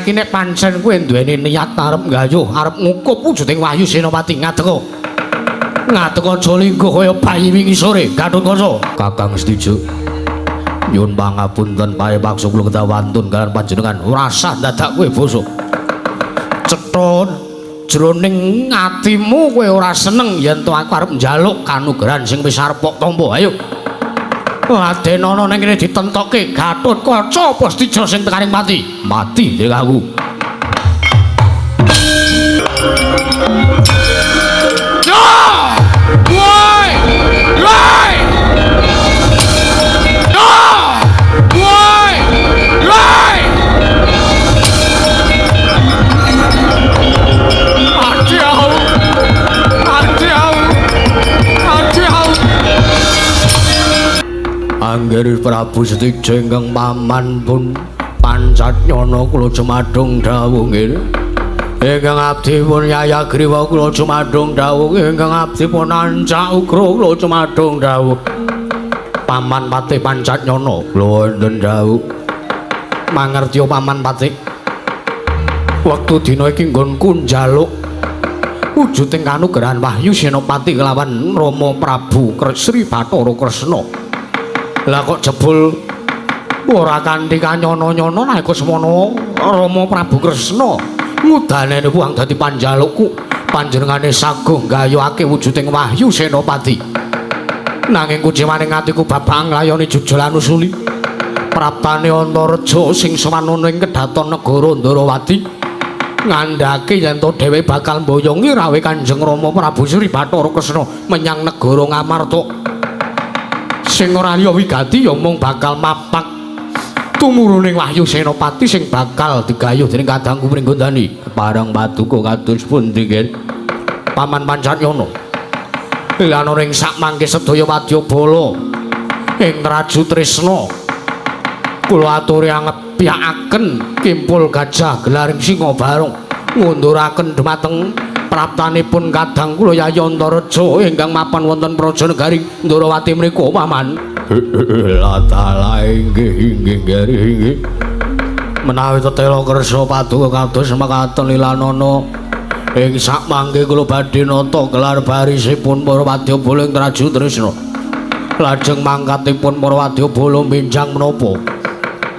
Saiki nek pancen kowe duweni niat arep nggayuh, arep ngukup wujuding Wahyu Senopati, ngadeka. Ngadeka aja lingguh kaya bayi wingi sore, Gathotkaca. Kakang setuju. Nyuwun pangapunten pae paksa kula ketawantun kalian panjenengan. Ora sah dadak kowe basa. Cetha jroning atimu kowe ora seneng yen to aku arep njaluk kanugrahan sing wis arep kok tampa. Ayo. Laden ana ning kene ditentokke Gathotkaca apa Setija sing tekaning mati? Mati dhewe aku. Ya! Woi! Woi! Ya! Woi! Woi! Mati aku. Mati aku. Mati aku. Angger Prabu Setija ingkang paman pun pancat nyana kula jumadung dawuh nggih. Ingkang abdi pun Yayagriwa kula jumadung dawuh, ingkang abdi pun ancak ugra kula jumadung dawuh. Paman Patih pancat nyana kula wonten dawuh. Mangertiya Paman Patih. Wektu dina iki nggonku njaluk wujuding kanugrahan Wahyu Senopati kelawan Rama Prabu Sri Bathara Kresna. Lah kok jebul ora kanthi kanyana-nyana nalika semono Rama Prabu Kresna ngudanene wuang dadi panjalukku, panjenengane saguh nggayuhake wujuding Wahyu Senopati. Nanging kuciwaning atiku babak nglayoni jujul anusuli praptane Antareja sing sowan ing kedaton negara Ndarawati ngandhake yen to dhewe bakal mboyongi rawuh Kanjeng Rama Prabu Sri Bathara Kresna menyang negara Ngamarta. Sing ora liya wigati ya mung bakal mapak tumuruning Wahyu Senopati sing bakal digayuh dening kadangku Pringgondani. Kepareng paduka kados pundi nggih Paman Pancatnyana? Lan ana ing sak mangke sedaya wadyabala ing Traju Tresna kula aturi angepyakaken kimpul gajah gelaring singa barong ngunduraken dhumateng praptanipun kadang kula Yayi Antareja ingkang mapan wonten praja negari Ndarawati mriku Paman. Latala inggih inggih inggih. Menawi tetela kersa paduka kados mekaten lilanana ing sak mangke kula badhe nata gelar barisipun para wadyabala ing Traju Tresna. Lajeng mangkatipun para wadyabala benjang menapa?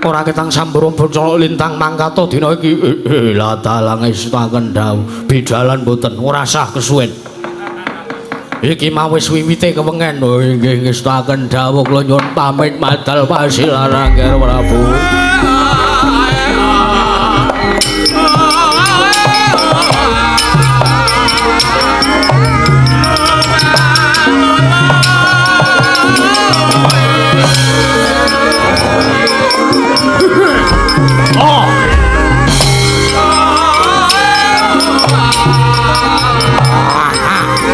Ora ketang sambara bocah lintang mangkata dina iki. Latala ngestakaken dawuh bidalan mboten ora sah kesuwen. Iki mau wis wiwite kewengen. Oh inggih ngestakaken dawuh kula nyuwun pamit madal pasilarang Ger Prabu. Oh.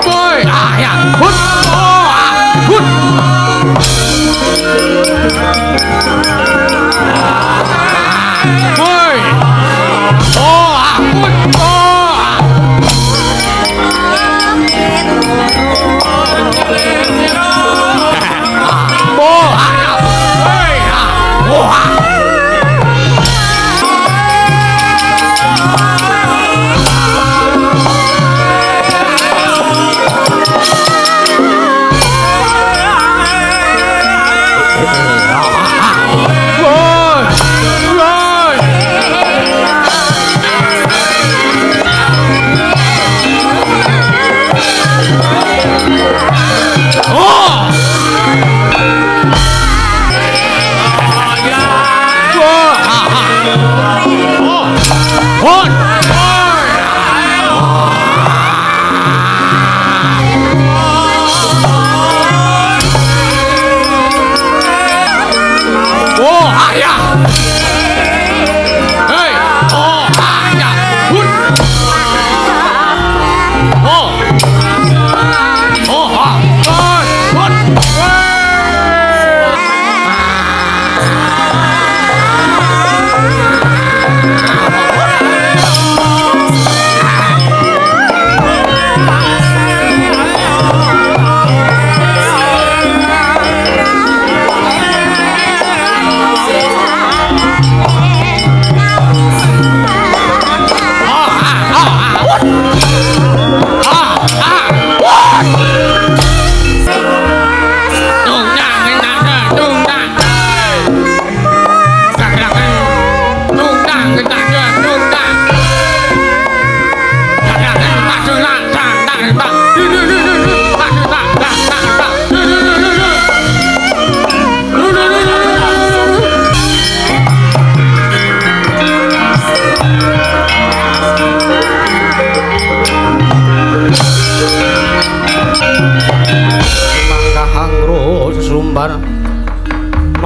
Boy, ah ya. Hut. Oh, ah. Hut. Boy. Oh, ah. Hut. Oh, ah. Oh, ah. Boy, ah. Oh, ah.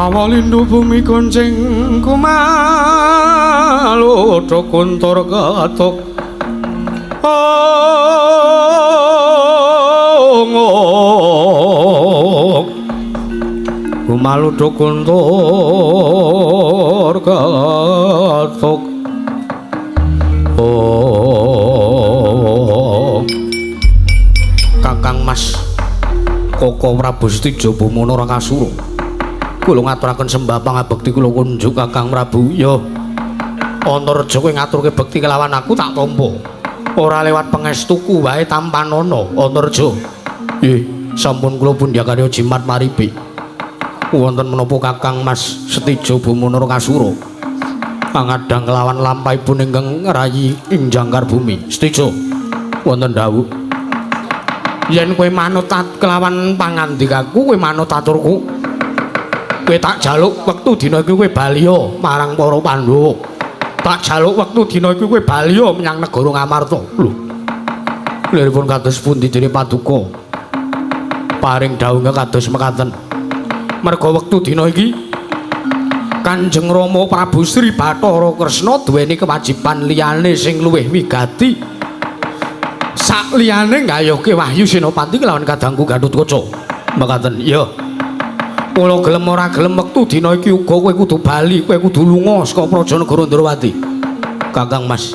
Rawalindu bumi koncing kumalutha kuntur katuk. Kumalutha kuntur katuk. Kakang Mas Koko Prabu Setija Bumana Rakasura, kula ngaturaken sembah pangabekti kula kunjuk Kakang Prabu. Ya Antareja kowe ngaturke bekti kelawan aku tak tampa. Ora lewat pangestuku wae tampanana Antareja. Nggih, sampun kula pundhakaken jimat maripi. Wonten menapa Kakang Mas Setija Bumana Rakasura pangadhang kelawan lampahipun ingkang rayi ing jangkar bumi. Setija, wonten dawuh. Yen kowe manut kelawan pangandikaku, kowe manut aturku, kowe tak jaluk wektu dina iki kowe baliya marang para Pandhawa. Tak jaluk wektu dina iki kowe baliya menyang negara Ngamarta. Lho, liripun kados pundi dene paduka paring dawuh kados mekaten. Merga wektu dina iki Kanjeng Rama Prabu Sri Bathara Kresna duweni kewajiban liyane sing luwih wigati. Sakliyane nggayuhke Wahyu Senopati kelawan kadangku Gatotkaca. Mekaten. Ya. Mula gelem ora gelem wektu dina iki uga kowe kudu bali, kowe kudu lunga saka Praja Negara Ndrawati. Kakang Mas,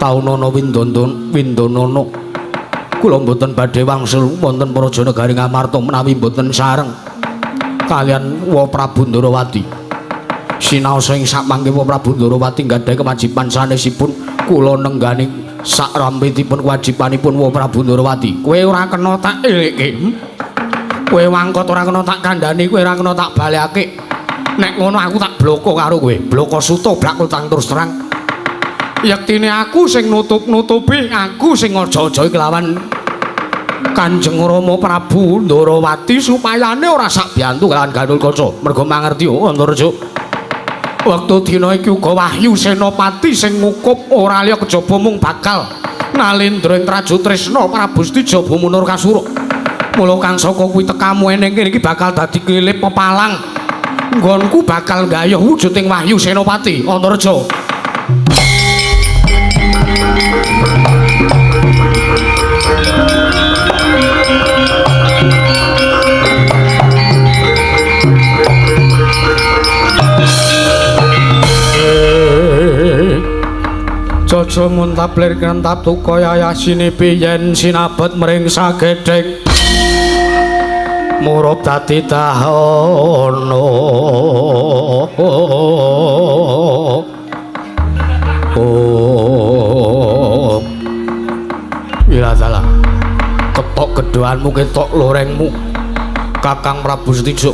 taunana windonana kula mboten badhe wangsul wonten Praja Negari Ngamarta menawi mboten sareng kaliyan Wa Prabu Ndrawati. Sinaosa ing samangke Wa Prabu Ndrawati nggadhahi kewajiban sanesipun kula nenggani sak rampitipun kewajibanipun Wa Prabu Ndrawati. Kowe ora kena tak elekke. Kowe wangkot ora kena tak kandhani, kowe ora kena tak balekake. Nek ngono aku tak bloko karo kowe. Bloko suto blak utang terus terang. Yektine aku sing nutup-nutupi, aku sing aja-aja kelawan Kanjeng Rama Prabu Ndrawati supayane ora sak biyantu kelawan Gatotkaca. Mergo mangerti Antareja. Wektu dina iki uga Wahyu Senopati sing ngukup ora liya kejaba mung bakal nalendra ing Traju Tresna Prabu Setija Bumana Kasura. Mula kang saka kuwi tekamu eneng kene iki bakal dadi kelip pepalang. Nggonku bakal nggayuh wujuding Wahyu Senopati Antareja. Aja muntap lir krentap tukaya yasine piyen sinabet mring sagedheng murup dadi dahana. Oh. Ya salah. Ketok gedhoanmu ketok lorengmu Kakang Prabu Setija.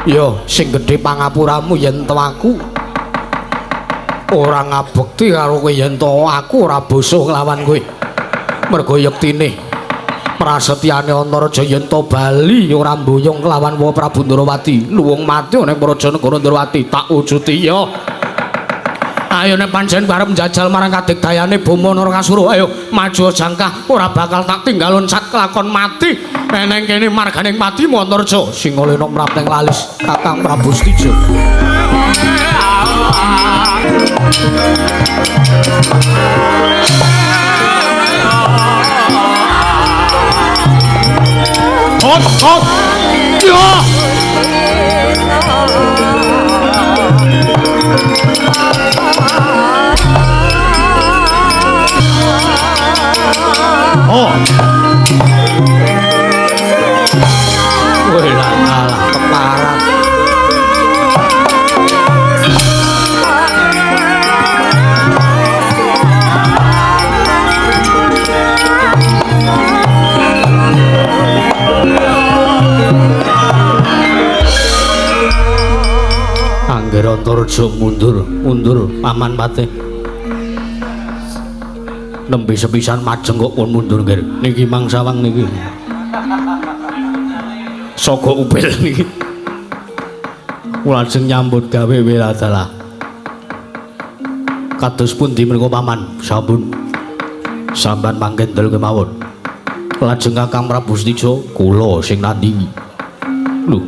Ya sing gedhe pangapuramu yen to aku ora ngabekti karo kowe, yen to aku ora basa nglawan kowe. Mergo yektine prasetyane Antareja yen to bali ora mboyong kelawan Wa Prabu Ndrawati. Luwung mati ning Praja Negara Ndrawati tak wujuti ya. Ayo nek pancen arep njajal marang kadigdayane Bumana Kasura, ayo maju jangkah, ora bakal tak tinggal loncat kelakon mati. Eneng kene marganing patimu Antareja. Singalena mrapteng lalis Kakang Prabu Setija. Hot hot. Ya. Oh. Wih lah kalah keparat. Angger Antareja mundur, mundur paman patih. Nembe sepisan majeng kok pun mundur nggih. Niki mang sawang niki. Saka upil niki. Lajeng nyambut gawe wiladalah. Kados pundi menika paman? Sampun. Sampeyan mangkendel kemawon. Lajeng Kakang Prabu Setija kula sing nandingi. Lho.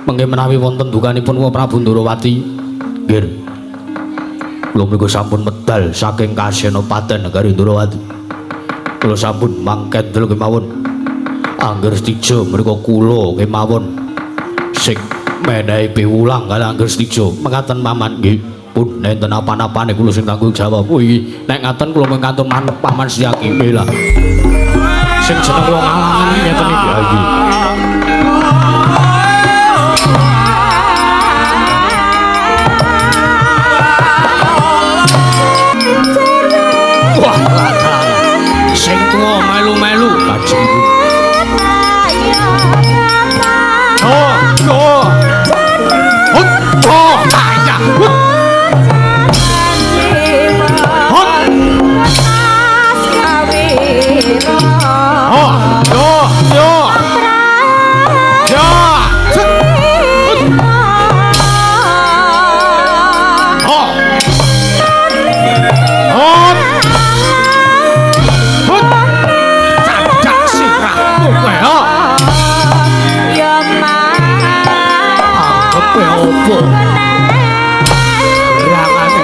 Mengke menawi wonten dukanipun Wa Prabu Ndorowati. Nggih. Kula menika sampun medal saking Kasenopaten Negari Ndorowati. Kula sampun mangkendel kemawon. Angger Setija menika kula kemawon sing menehi piwulang kalih Angger Setija. Mekaten paman nggih. Pun enten apa-apane kula sing tanggung jawab. Oh iki nek ngaten kula mung kantun manut paman Setyaki lah. Sing jeneng wong alangan ngeten iki. Ha iki. Wah, sing tuwa melu-melu kajeng. Oh, oh. Hut, oh, ayah. Hut. Hut. Oh, yo, yo. Ya. Hut. Oh. Hut. Hut. Cacak sirahmu kowe, ha. Anggepe opo? Rangane.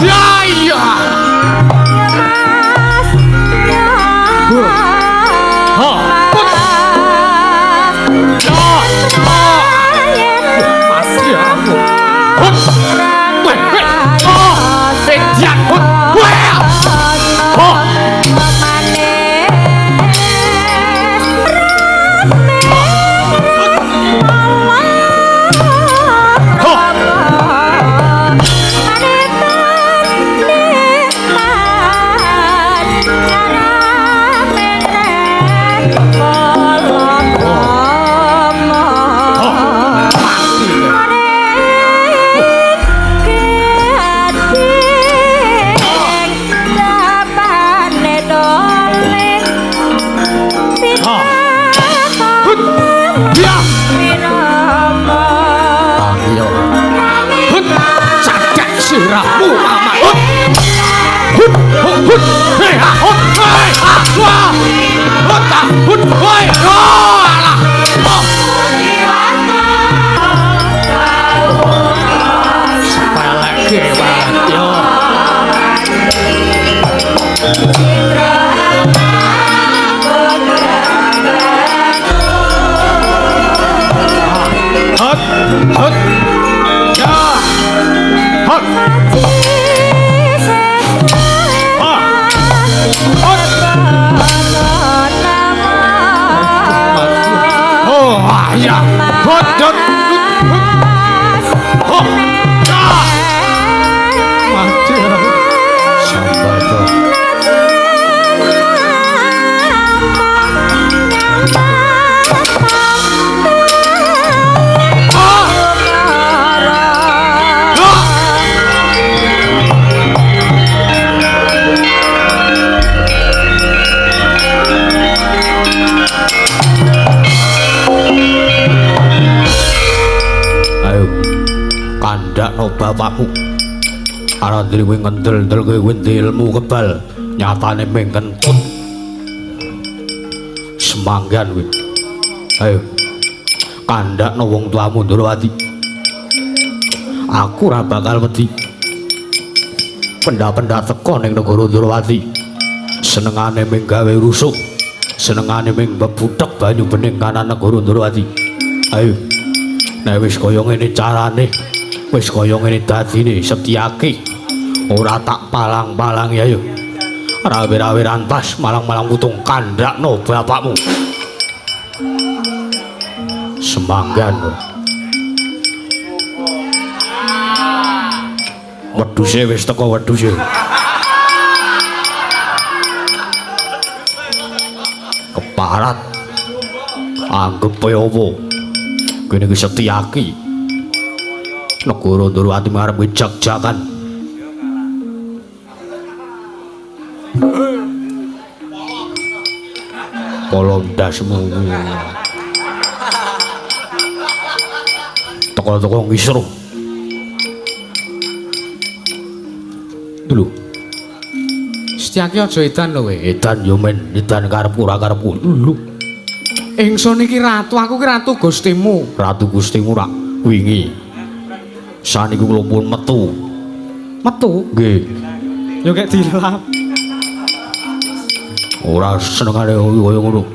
Ya iya. Ha. Hut. Ya. Mati aku. Hut. Weh, weh. Oh, sedian. Hut. Weh. Oh. Sirahmu mama. Hut. Hut. Hut. Hei ha. Hut. Hei ha. Wah. Hut. Hut. Hoi. Alah. Oh. Sepeleke banget yo. Hut. Hut. Ya. Hut. Oh, ya. Hut. Hut. Hut. Ya. Mati. Sambato. Ayo kandhakno bapakmu. Arep kowe ngendel-endel kowe ilmu kebal, nyatane mung kentut. Semanggan kowe. Ayo kandhakno wong tuamu Ndorowati. Aku ora bakal wedi. Pendak-pendak teko ning negara Ndorowati. Senengane mung gawe rusuk, senengane mung bebutek banyu bening kanan negara Ndorowati. Ayo. Nek wis kaya ngene carane, wis kaya ngene dadine Setyaki. Ora tak palang-palang ya ayo. Rawe-rawe rantas malang-malang putung kandhakno bapakmu. Semanggan. Wedhuse wis teko wedhuse. Keparat. Anggepe opo? Kene iki Setyaki. Negara Ndorowati marep jak-jakan. Polo ndasmu. Teko-teko ngisruh. Lho. Setyaki aja edan lho kowe. Edan yo men, edan karepku ora karepku. Lho. Ingsun iki ratu, aku ki ratu Gustimu. Ratu Gustimu rak wingi. Saniku kula pun metu. Metu? Nggih. Yo kek dilap. Ora senengane kaya ngono.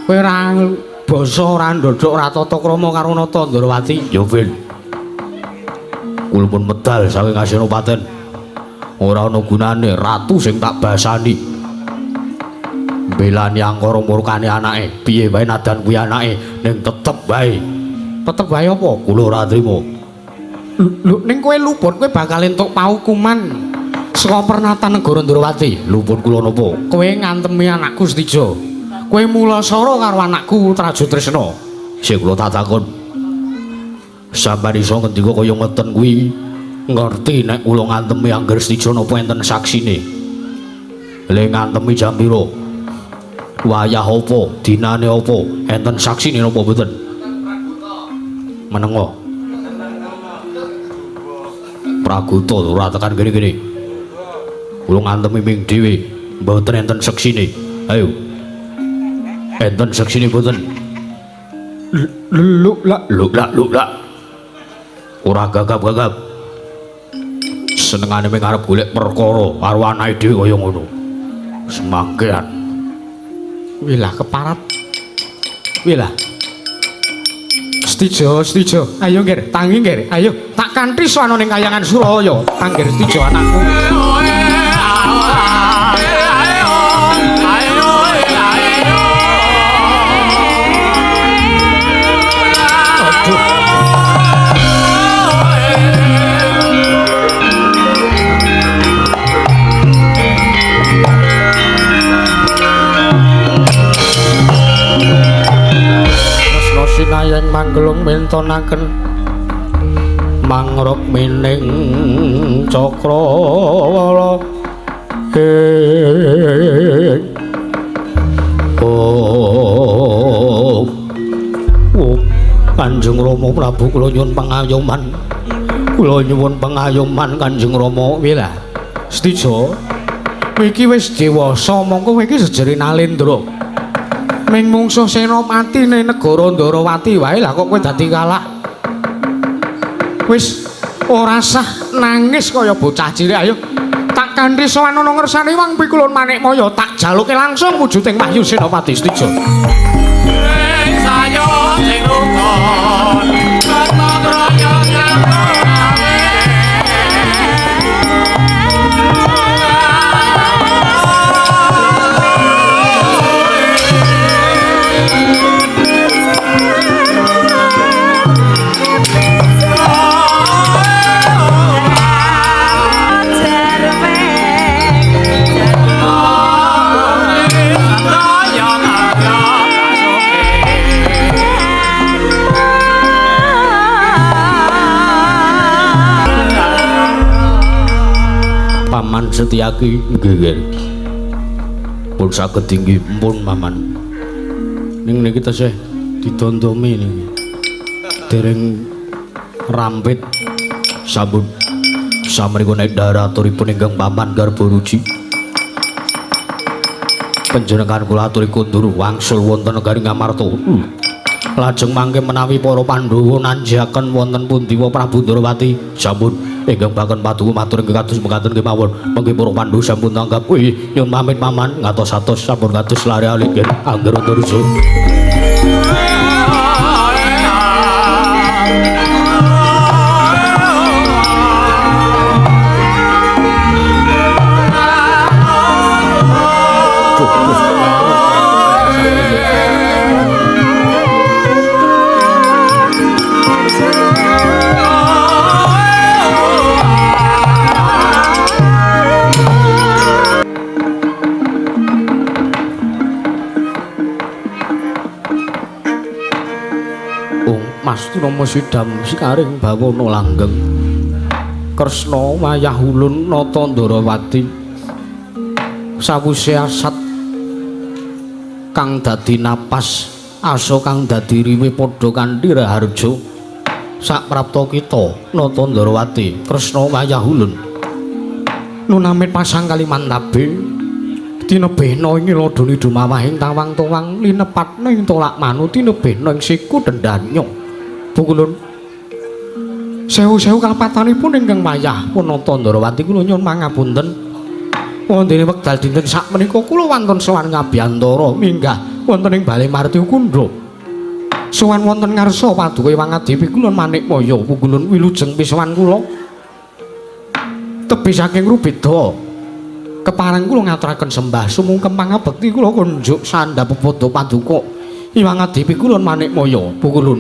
Kowe ora basa, ora ndodhok, ora tata krama karo Nata Ndrawati. Ya ben. Kula pun medal saking Asenopaten. Ora ana gunane ratu sing tak basani. Mbelani angkara murkane anake, piye wae nadan kuwi anake, ning tetep wae. Tetep wae apa? Kula ora trima. Lho, ning kowe luput, kowe bakal entuk paukuman saka pernatan negara Ndrawati. Luput kula napa? Kowe ngantemi anakku Setija. Kowe mulasara karo anakku Trajutrisna. Sing kula tak takon. Sampeyan iso ngendika kaya ngeten kuwi ngerti nek kula ngantemi Angger Setija napa enten saksine? Le ngantemi jam pira? Wayah apa? Dinane apa? Enten saksine napa mboten? Menengo. Praguta ora tekan kene-kene. Kula ngantemi ming dhewe, mboten enten seksine. Ayo. Enten seksine mboten? Lho lak, lho lak, lho lak. Ora gagap-gagap. Senengane ming arep golek perkara karo anake dhewe kaya ngono. Semangkean. Wilah keparat. Wilah. Setija, Setija. Ayo nggir, tangi nggir. Ayo, tak kanthi sowan ning kayangan Suralaya. Tangger Setija anakku. Aduh. Sinayeng manggelung mintonaken mangruk mining cakrawala. Oh, oh, Kanjeng Rama Prabu kula nyuwun pangayoman. Kula nyuwun pangayoman Kanjeng Rama. Wilah Setija, kowe iki wis dewasa, mongko kowe iki sejere nalendra. Ming mungsuh senopati ning negara Ndrawati wae lah kok kowe dadi kalah. Wis ora sah nangis kaya bocah cilik. Ayo tak kanthi sowan ana ngersane Wang Pikulun Manikmaya, tak jaluke langsung wujuding Wahyu Senopati Setija. Sayo sing rukun ketong raya Paman Setyaki nggih. Pun saged inggih pun paman. Ning niki tesih didondomi niki. Dereng rampit sampun samriko nek daraturipun ingkang paman Garbaruji. Panjenengan kula aturi kondur wangsul wonten negari Ngamarta. Lajeng mangke menawi para Pandhawa nanjaken wonten pundiwa Prabu Ndrawati sampun ingkang baken paduka matur ingkang kados mekaten kemawon. Mangke para Pandhawa sampun tanggap. Wih, nyuwun pamit paman, ngatos-atos sampun kados lare alit nggih Angger Antarja. Mas Rama Sidam sikaring bawana langgeng Kresna wayah ulun Nata Ndrawati sawise asat kang dadi napas asa kang dadi riwe padha kanthi raharja saprapta kita Nata Ndrawati Kresna wayah ulun. Lunamit pasang Kalimantabe tinebihna ing ladoni dumawahing tawang-tawang linepatna ing tolak manu tinebihna ing siku dendanya. Pukulun sewu-sewu kalepatanipun ingkang wayah Punata Ndarawati kula nyuwun pangapunten. Wondene wekdal dinten sakmenika kula wonten sowan ngabiyantara minggah wonten ing Bale Marti Kundha. Sowan wonten ngarsa paduka Hyang Adewi kula Manikmaya. Pukulun wilujeng pisowan kula. Tebih saking rubeda kepareng kula ngaturaken sembah sumungkem pangabekti kula kunjuk sandhap pepada paduka Hyang Adewi kula Manikmaya. Pukulun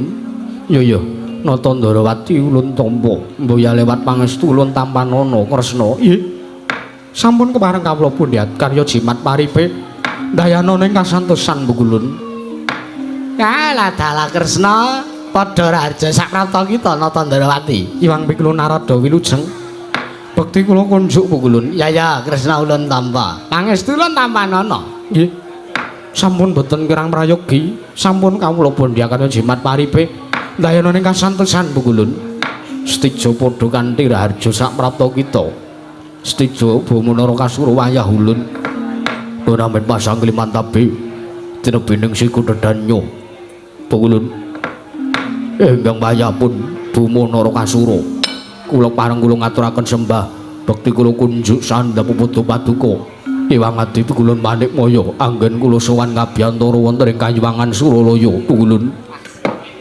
ya ya Nata Ndarawati ulun tampa mboya lewat pangestu ulun tampanana Kresna. Nggih sampun kepareng kawula pundhat karya jimat paripe ndayana ing kasantosan pukulun. Kalah dalah Kresna padha raharja sakrata kita Nata Ndarawati. Iwang Pikulu Narada wilujeng bekti kula kunjuk pukulun. Ya ya Kresna ulun tampa pangestu ulun tampanana. Nggih sampun boten kirang prayogi sampun kawula pundhakaken jimat paripe ndayana ing kasantosan pukulun. Setija padha kanthi raharja saprapta kita. Setija Bama Narakasura wayah ulun. Nunamen pasang Kalimantabe tinebining siku dedanya. Pukulun ingkang wayah pun Bama Narakasura kula pareng kula ngaturaken sembah bekti kula kunjuk sandhap pepada paduka Hyang Adewi kula Manikmaya anggen kula sowan ngabiyantara wonten ing Kayuwangan Suralaya. Pukulun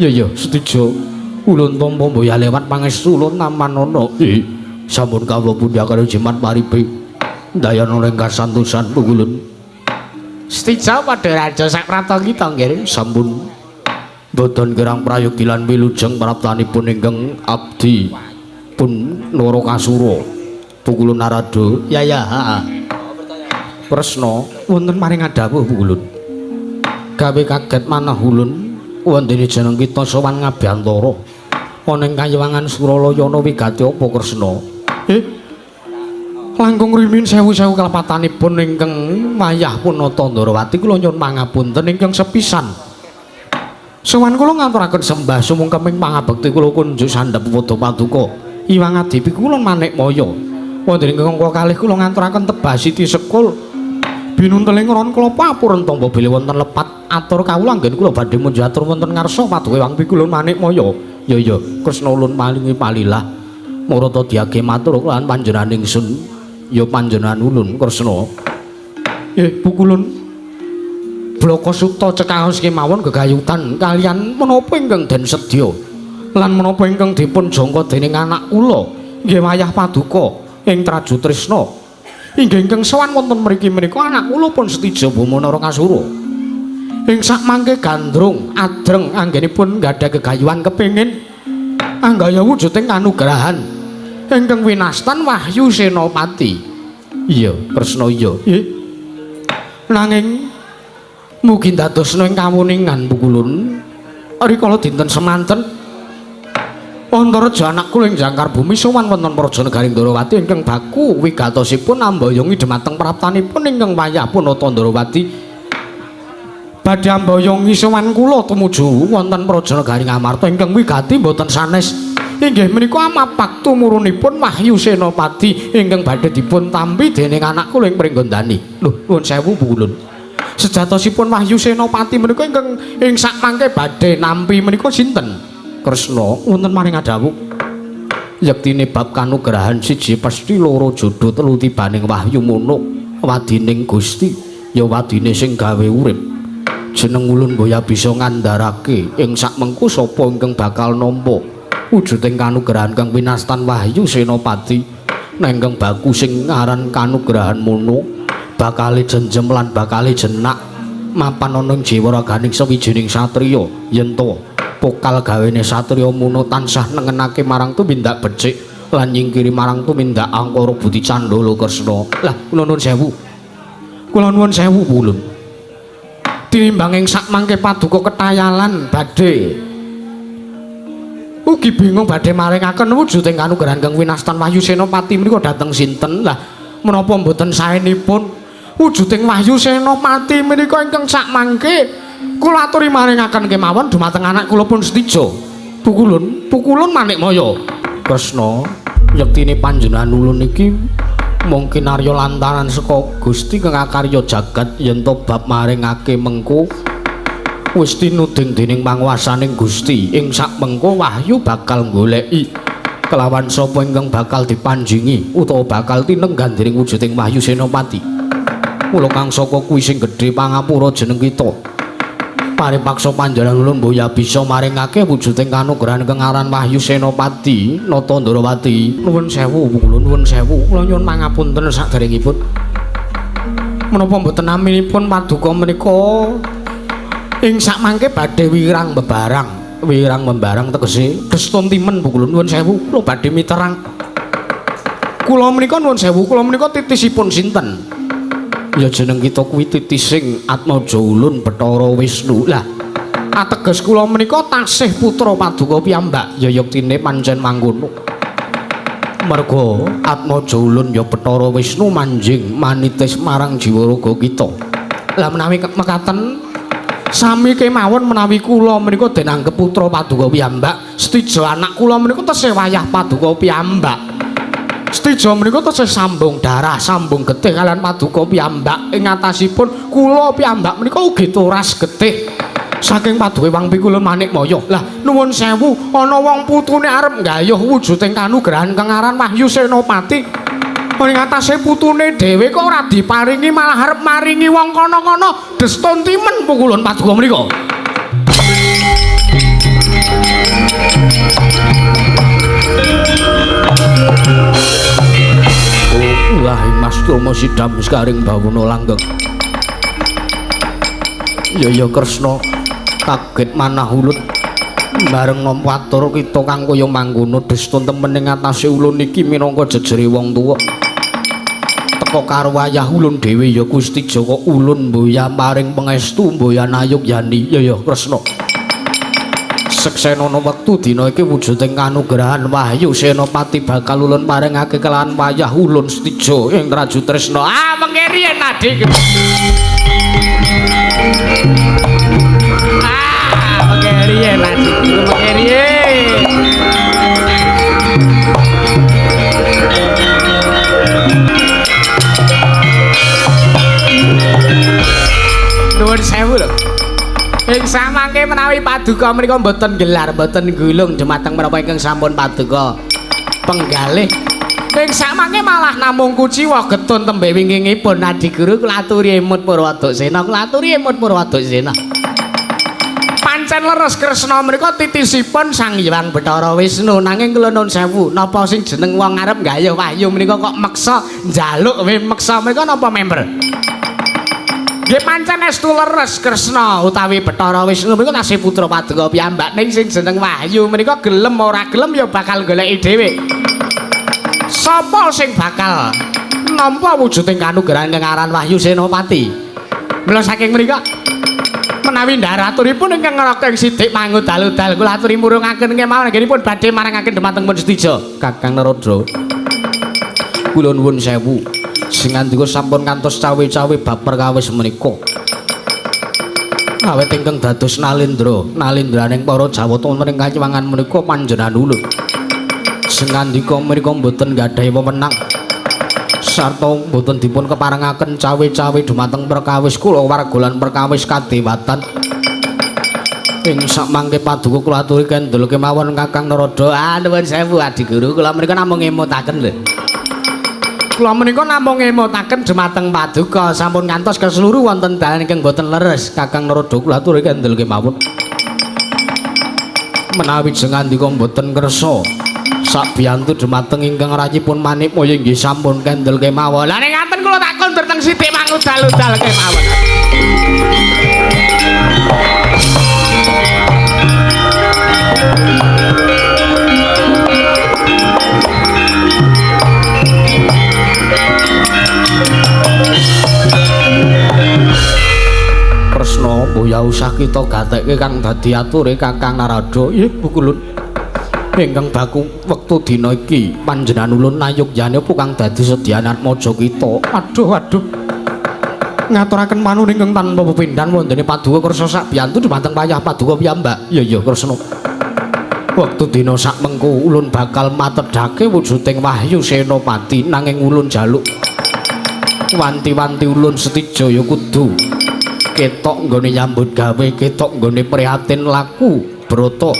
ya ya setija ulun tampa mboya lewat pangestu ulun tamanana. Nggih sampun kawula pundhakaken jimat paripe ndayana ing kasantosan. Pukulun setija padha raja saprapta kita nggih. Sampun boten kirang prayogi lan wilujeng praptanipun ingkang abdi pun Narakasura. Pukulun Narada ya ya heeh. Kresna wonten maring adhawuh pukulun. Gawe kaget manah ulun wondene jeneng kita sowan ngabiyantara ana ing Kayuwangan Suralaya ana wigati apa Kresna? Langkung rumiyin sewu-sewu kalepatanipun ingkang wayah Punata Ndarawati kula nyuwun pangapunten ingkang sepisan. Sowan kula ngaturaken sembah sumungkeming pangabekti kula kunjuk sandhap pepada paduka Hyang Adewi kula Manikmaya. Wonten ingkang angka kalih kula ngaturaken tebah siti sekul binunteling ron klapa apuren tampa bilih wonten lepat atur kawula anggen kula badhe munjuk atur wonten ngarsa paduka Hyang kula Manikmaya. Ya ya Kresna ulun palingi palilah murata diage matur kelawan panjenengan ingsun ya panjenengan ulun Kresna. Pukulun blaka suta cekaos kemawon gegayutan kalian menapa ingkang den sedya lan menapa ingkang dipun jangka dening anak kula nggih wayah paduka ing Traju Trisna inggih ingkang sowan wonten mriki menika anak kula pun setija Bama Narakasura ing sakmangke gandrung adreng anggenipun nggadhah gegayuhan kepengin anggaya wujuding kanugrahan ingkang winastan Wahyu Senopati. Iya Kresna iya. Nggih nanging mugi ndadosna ing kawuningan pukulun rikala dinten semanten Antareja anak kula ing jangkar bumi sowan wonten Praja Negari Ndarawati ingkang baku wigatosipun ambayongi dhumateng praptanipun ingkang wayah Punata Ndarawati badhe ambayongi sowan kula tumuju wonten Praja Negari Ngamarta ingkang wigati boten sanes inggih menika amapak tumurunipun Wahyu Senopati ingkang badhe dipun tampi dening anak kula ing Pringgondani. Lho nuwun sewu pukulun. Sejatosipun Wahyu Senopati menika ingkang ing sakmangke badhe nampi menika sinten? Kresna wonten maring adhawuh yektine bab kanugrahan siji pesthi loro jodho telu tibaning wahyu mono wadining Gusti ya wadine sing gawe urip jeneng ulun boya bisa ngandharake ing sakmengku sapa ingkang bakal nampa wujuding kanugrahan kang winastan Wahyu Senopati nengkeng baku sing aran kanugrahan mono bakale jenjem lan bakale jenak mapan ana ing jiwa raganing sawijining satriya yen to pokal gawene satriya mono tansah nengenake marang tumindak becik lan nyingkiri marang tumindak angkara budi candala Kresna. Lah kula nuwun sewu. Kula nuwun sewu pulun. Tinimbang ing sakmangke paduka ketayalan badhe ugi bingung badhe maringaken wujuding kanugrahan kang winastan Wahyu Senopati menika dhateng sinten? Lah menapa mboten saenipun wujuding Wahyu Senopati menika ingkang sakmangke kula aturi maringaken kemawon dumateng anak kula pun setija. Pukulun, pukulun Manikmaya. Kresna, yektine panjenengan ulun iki Mung kinarya lantaran saka Gusti kang akarya jagat yen to bab maringake mengko wis tinuding dening panguwasaning Gusti. Ing sak mengko wahyu bakal goleki kelawan sapa ingkang bakal dipanjingi utawa bakal tinenggan dening wujuding Wahyu Senopati. Mula kang saka kuwi sing gedhe pangapura jeneng kita. Paripaksa panjenengan ulun mboya bisa maringake wujuding kanugrahan ingkang aran Wahyu Senopati Nata Ndrawati. Nuwun sewu kula, nuwun sewu. Kula nyuwun pangapunten saderengipun. Menapa mboten naminipun paduka menika ing sakmangke badhe wirang bebarang. Wirang membarang tegese gestun timen kula, nuwun sewu. Kula badhe miterang. Kula menika nuwun sewu, kula menika titisipun sinten? Ya jeneng kita kuwi titising Atmaja Ulun Bathara Wisnu. Lah, ateges kula menika tasih putra paduka piyambak. Ya yektine pancen mangkono. Merga Atmaja Ulun ya Bathara Wisnu manjing manitis marang jiwa raga kita. Lah menawi mekaten sami kemawon menawi kula menika den anggep putra paduka piyambak, setija anak kula menika tesih wayah paduka piyambak. Setija menika tesih sambung darah, sambung getih kalian paduka piyambak. Ing atasipun kula piyambak menika ugi turas getih saking paduka Wang Pikulun Manikmaya. Lah nuwun sewu, ana wong putune arep nggayuh wujuding kanugrahan kang aran Wahyu Senopati. Ing atase putune dhewe kok ora diparingi, malah arep maringi wong kono-kono. Destun timen pukulun paduka menika. Lah Mas Troma sidam sekaring bawana langgeng. Ya ya Kresna kaget manah ulut bareng nampa atur kita kang kaya mangkono. Destun temen ing atase ulun iki minangka jejere wong tuwa. Teka karo wayah ulun dhewe ya Gusti Jaka ulun mboya paring pangestu mboya nayugyani. Ya ya Kresna. Seksenono wektu dina iki wujuding kanugrahan Wahyu Senopati bakal ulun paringake kelawan wayah ulun setija ing Traju Tresna. Ah mengke riyen adik. Ah mengke riyen adik, mengke riyen. Nuwun sewu lho. Ing samangke menawi paduka menika mboten gelar, mboten gulung dumateng menapa ingkang sampun paduka penggalih. Ing samangke malah namung kuciwa getun tembe wingkingipun Adi Guru kula aturi emut Purwaduksena, kula aturi emut Purwaduksena. Pancen leres Kresna menika titisipun Sang Hyang Bathara Wisnu, nanging kula nuwun sewu, napa sing jeneng wong arep nggayuh wahyu menika kok meksa njaluk we meksa menika napa member? Nggih pancen estu leres Kresna utawi Bathara Wisnu menika tasih putra paduka piyambak, ning sing jeneng wahyu menika gelem ora gelem ya bakal goleki dhewe. Sapa sing bakal nampa wujuding kanugrahan kang aran Wahyu Senopati? Mila saking menika menawi ndaraturipun ingkang ngraka ing sidik mangudal-udal kula aturi murungaken kemawon anggenipun badhe marangaken dhumateng pun setija. Kakang Narada, kula nuwun sewu. Sing ngandika sampun kantos cawe-cawe bab perkawis menika. Awit ingkang dados nalendra, nalendraning para Jawata wonten ing kaciwangan menika panjenengan ulun. Sing ngandika menika mboten gadhahi wewenang sarta mboten dipun keparengaken cawe-cawe dumateng perkawis kula warga lan perkawis kadewatan. Ing sakmangke paduka kula aturi kendel kemawon Kakang Narada. Ah nuwun sewu Adi Guru, kula menika namung ngemutaken lho. Kula menika namung ngemutaken dumateng paduka sampun kantos keseluruh wonten dalan ingkang boten leres. Kakang Narada kula aturi kendel kemawon. Menawi jeng ngandika mboten kersa sabiyantu dumateng ingkang rayipun Manikmaya inggih sampun kendel kemawon. Lah nek ngaten kula tak kondur teng sithik mangudal-udal kemawon. Kresna mboya usah kita gatekke kang dadi ature Kakang Narada. Ih pukulun ingkang baku wektu dina iki panjenengan ulun nayogyane apa kang dadi sedyan atmaja kita. Aduh aduh. Ngaturaken panuwun ingkang tanpa pepindhan wontene paduka kersa sabiyantu dumateng payah paduka piyambak. Iya iya Kresna. Wektu dina sak mengko ulun bakal matedhake wujuding Wahyu Senopati nanging ulun jaluk wanti-wanti ulun Setija ya kudu ketok nggone nyambut gawe, ketok nggone prihatin laku brata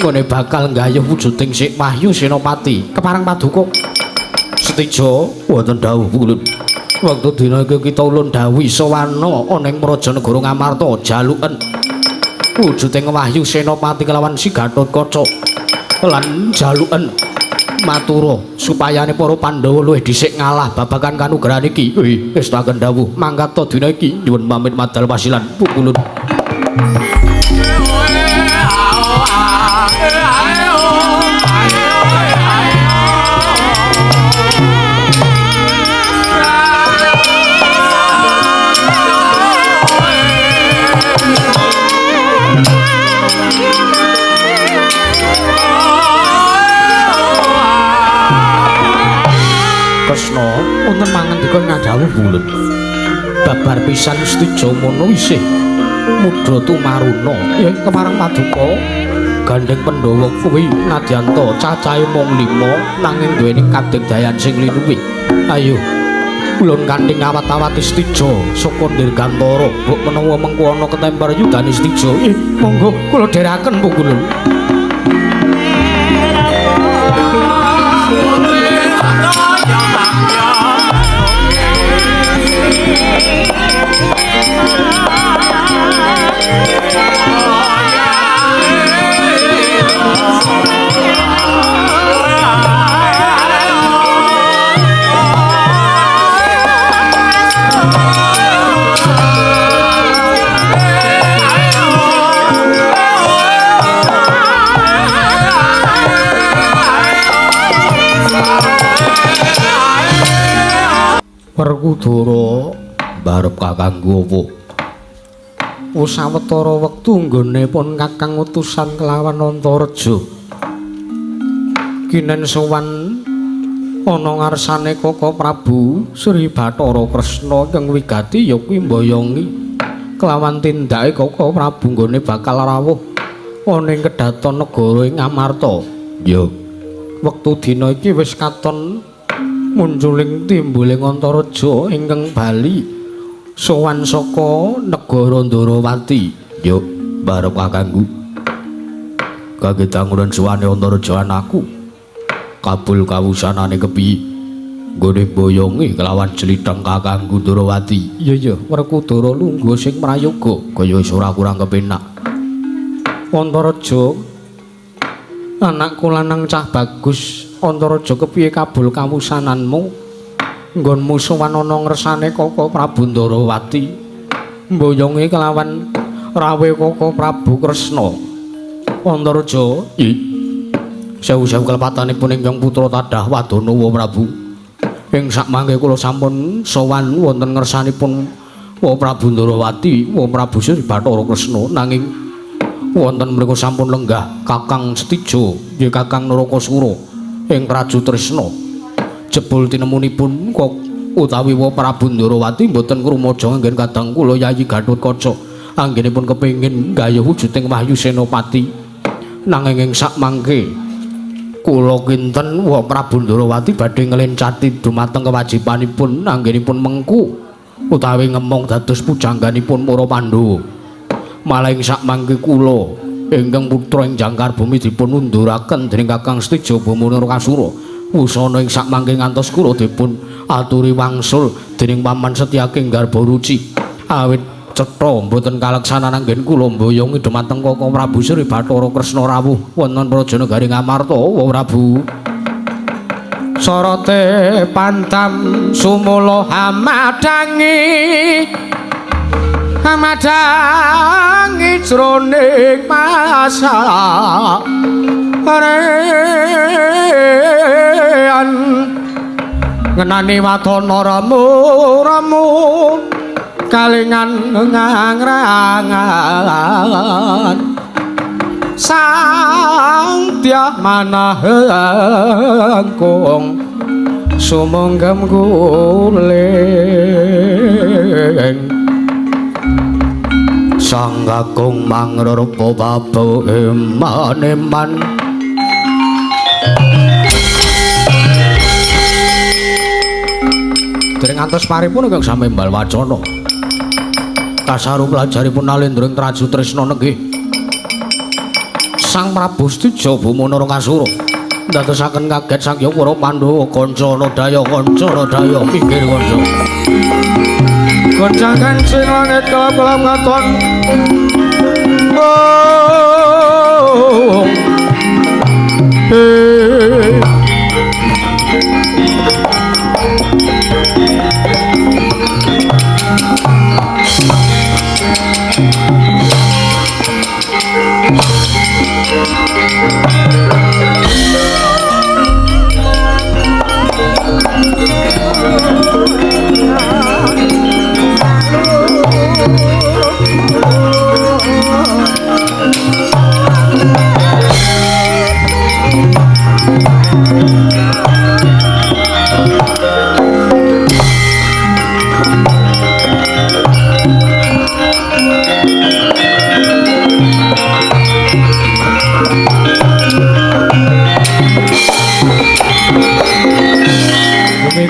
nggone bakal nggayuh wujuding Sik Wahyu Senopati. Kepareng paduka Setija wonten dawuh ulun. Wektu dina iki kita ulun dawuhi sawana ana ing Praja Negara Ngamarta jaluken wujuding Wahyu Senopati kelawan Si Gatotkaca lan jaluken matura supayane para Pandhawa luwih dhisik ngalah babagan kanugrahan iki. Wis taken dawuh mangkat dina iki nyuwun pamit madal pasilan pukulun. Kresna wonten mangandika ing dawuh ulun. Babar pisan Setija mono isih mudha tumaruna. Kemarang paduka gandeng Pandhawa kuwi nadyanta cacahe mung 5 nanging duweni kadigdayan sing linuwih. Ayo ulun kanthi ngawat-awati Setija saka Dirgantara mbok menawa mengko ana ketemper yudane Setija. Monggo kula dherekaken pungkulun. Werkudara mbarep kakangku apa? Wis sawetara wektu nggone pun kakang utusan kelawan Antareja. Kinen sowan ana ngarsane Kaka Prabu Sri Bathara Kresna ingkang wigati ya kuwi mboyongi kelawan tindake Kaka Prabu nggone bakal rawuh ana ing kedaton negara ing Amarta. Ya, wektu dina iki wis katon munculing timbuling Antareja ingkang bali sowan saka negara Ndorowati. Yo mbarep kakangku. Kagetanguran suwane Antareja anakku. Kabul kawusanane kepiye? Nggone boyonge kelawan jlitheng kakangku Ndorowati. Iya iya, Werkudara lungguh sing prayoga kaya wis ora kurang kepenak. Antareja anakku lanang cah bagus. Antareja kepiye kabul kawusananmu nggonmu sowan ana ngersane Kaka Prabu Ndorowati mboyonge kelawan rawe Kaka Prabu Kresna. Antareja sewu-sewu kelepatanipun ingkang putra tadah wadana wa Prabu. Ing sakmangke kula sampun sowan wonten ngersanipun wa Prabu Ndorowati wa Prabu Sri Bathara Kresna nanging wonten mriku sampun lenggah Kakang Setija nggih Kakang Narakasura ing Praju Tresna. Jebul tinemunipun kok utawi wa Prabu Ndorowati mboten krumaja anggen kadang kula Yayi Gatotkaca anggenipun kepengin nggayuh wujuding Wahyu Senopati nanging ing sakmangke kula kinten wa Prabu Ndorowati badhe nglencati dumateng kewajibanipun anggenipun mengku utawi ngemong dados pujangganipun para Pandhawa. Malah ing sakmangke kula ingkang putra ing jangkar bumi dipun unduraken dening Kakang Setija Bama Narakasura. Wusana ing sakmangke ngantos kula dipun aturi wangsul dening Paman Setyaki Garbaruci. Awit cetha mboten kaleksanan anggen kula mboyongi dumateng Kaka Prabu Sri Bathara Kresna rawuh wonten Praja Negari Ngamarta. Wa Prabu. Sorote pantam sumula hamadangi hamadangi jroning masarean ngenani watana remu-remu kalingan ngangrangan sang dyah manahengkung sumunggem guling Sang Kakung mangrupa babu eman-eman. Dereng ngantos paripun ingkang sami mbal wacana. Kasaru pelajaripun Nalendra ing Traju Tresna nenggih. Sang Prabu Setija Bhuma Narakasura ndadosaken kaget sang Hyang para Pandhawa kancana daya kancana daya minggir kanca. Goncang kancing langit kelap-kelap katon. Oh. Eh.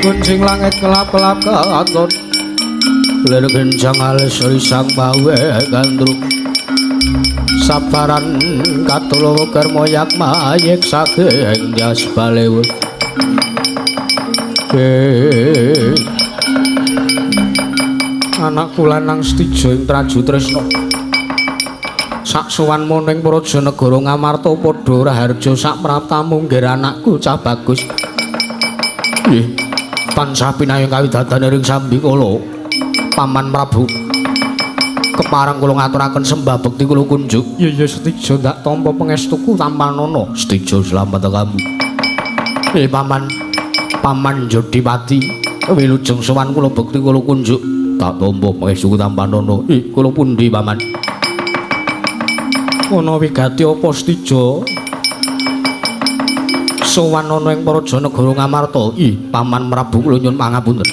Kuncing langit kelap-kelap katon. Lir kencang alis risang bawe gandrung. Sabaran katulo kermoyak mayek saking jas balewe. Anakku lanang Setija ing Traju Tresna. Sak sowanmu ning Praja Negara Ngamarta padha raharja sak praptamu nggir anakku cah bagus. Nggih. Tansah pinayung kawidadan ing sambikala Paman Prabu. Kepareng kula ngaturaken sembah bekti kula kunjuk. Iya ya Setija ndak tampa pangestuku tampanana. Setija slamet kamu. Nggih Paman. Paman Jodipati wilujeng sowan kula bekti kula kunjuk. Tak tampa pangestuku tampanana. Ih kula pundi Paman? Ana wigati apa Setija? Sowan ana ing Praja Negara Ngamarta. Ih, Paman Prabu kula nyuwun pangapunten.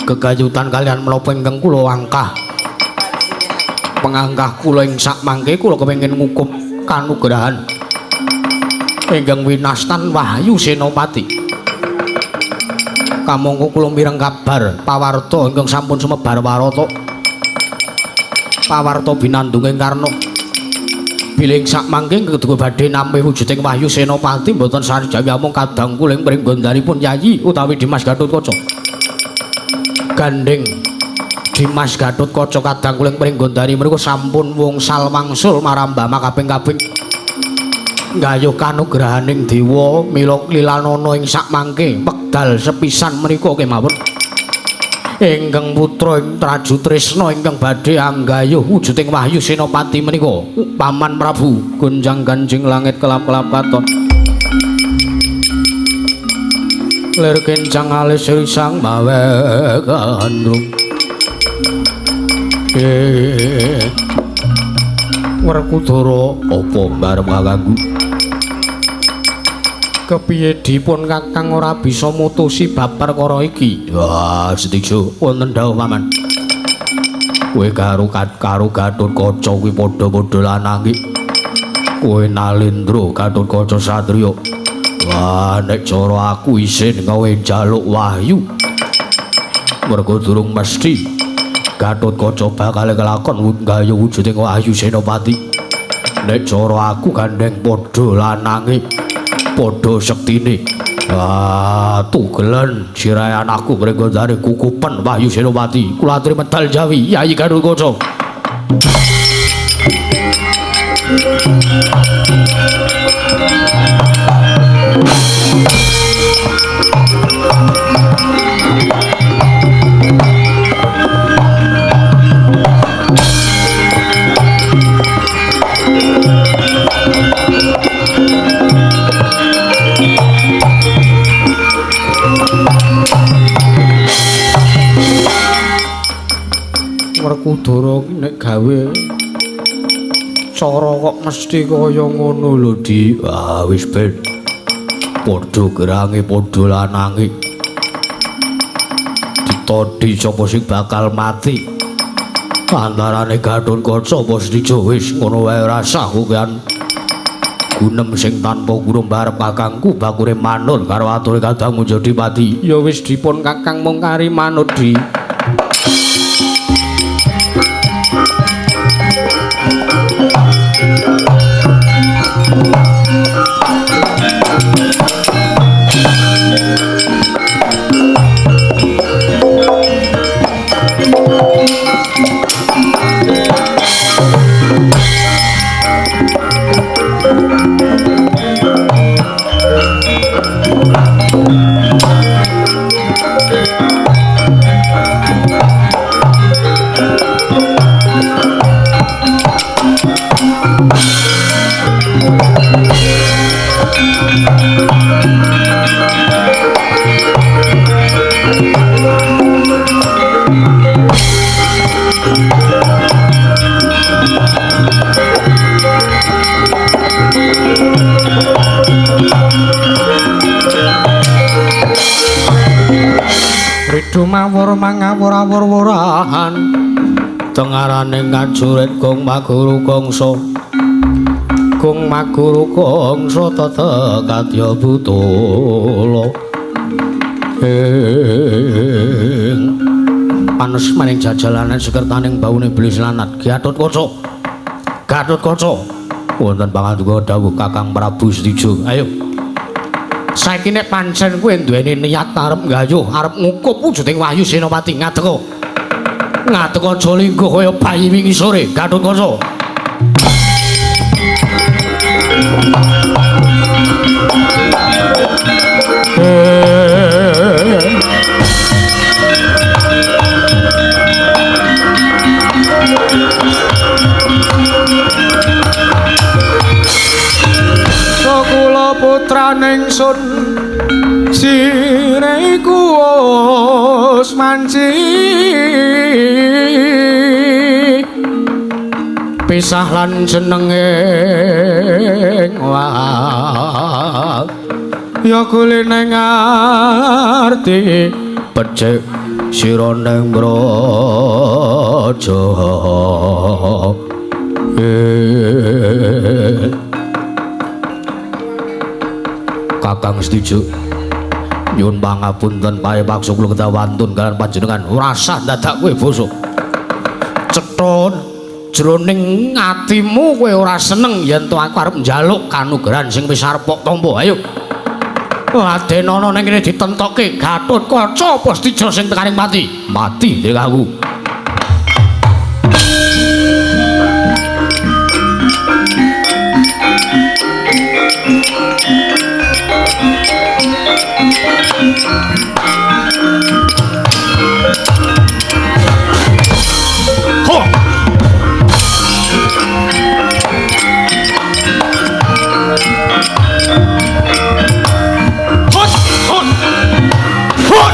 Gegayutan kalian menapa ingkang kula angkah. Pengangkah kula ing sakmangke kula kepengin ngukup kanugrahan ingkang winastan Wahyu Senopati. Kamangka kula mireng kabar pawarta ingkang sampun sumebar warata. Pawarta binandung ing Karna. Bilih sakmangke keduga badhe nampi wujuding Wahyu Senopati mboten sarjawi amung kadang kula ing pringgondanipun Yayi utawi Dimas Gatotkaca. Gandeng Dimas Gatotkaca kadang kula ing pringgondani menika sampun wungsal wangsul marambah makaping-kaping nggayuh kanugrahaning dewa mila lilanana ing sakmangke wekdal sepisan menika kemawon. Ingkang putra ing Traju Tresna ingkang badhe anggayuh wujuding Wahyu Senopati menika Paman Prabu gonjang ganjing langit kelap-kelap katon. Lir kencang alis risang mawe gandrung. Werkudara apa bareng kakangku? Kepiye dipun kakang ora bisa mutusi bab perkara iki? Wah, Setija wonten dawuh Paman. Kowe karo karo Gatotkaca kuwi padha-padha lanange. Kowe Nalendra Gatotkaca satriya. Wah, nek cara aku isin kowe njaluk wahyu. Mergo durung mesti Gatotkaca bakal kelakon nggayuh wujuding Wahyu Senopati. Nek cara aku gandeng padha lanange, padha sektine. Ah, tugelen sirahe anakku mrenggondane kukupen Wahyu Senopati. Kula aturi medal jawi Yayi Gatotkaca. Werkudara nek gawe cara kok mesti kaya ngono lho, Dik. Ah, wis ben. Padha gerange, padha lanange. Ditodhi sapa sing bakal mati. Antarane Gathotkaca apa Setija wis ngono wae rasah kokean gunem sing tanpa guru barep kakangku bakure manut karo ature kadang Jodipati. Ya wis dipun kakang mung kari manut di. Mawur mangawur-awur-wurahan tengarane ngajurit Gong Maguru Kangsa. Gong Maguru Kangsa tetep kadya butula ing panes maning jajalanan sekertaning baune iblis lanat. Gathotkaca, Gathotkaca, wonten panganduka dawuh Kakang Prabu Setija. Ayo saiki nek pancen kowe duweni niat arep nggayuh, arep ngukup wujuding Wahyu Senopati, ngadeka. Ngadeka aja lingguh kaya bayi wingi sore, Gathotkaca. Kula putraning sun sire iku wis manci pisah lan jenenging wak ya kuline ngarti becik sira ning braja. Kakang setuju. Nyuwun pangapunten pae paksa kula ketawantun kalian panjenengan. Ora sah dadak kowe basa. Cetha jroning atimu kowe ora seneng yen to aku arep njaluk kanugrahan sing wis arep kok tampa. Ayo. Laden ana ning kene ditentokke Gathotkaca apa Setija sing tekaning mati. Mati dhewe aku. Ho! Hot! Hot! Hot!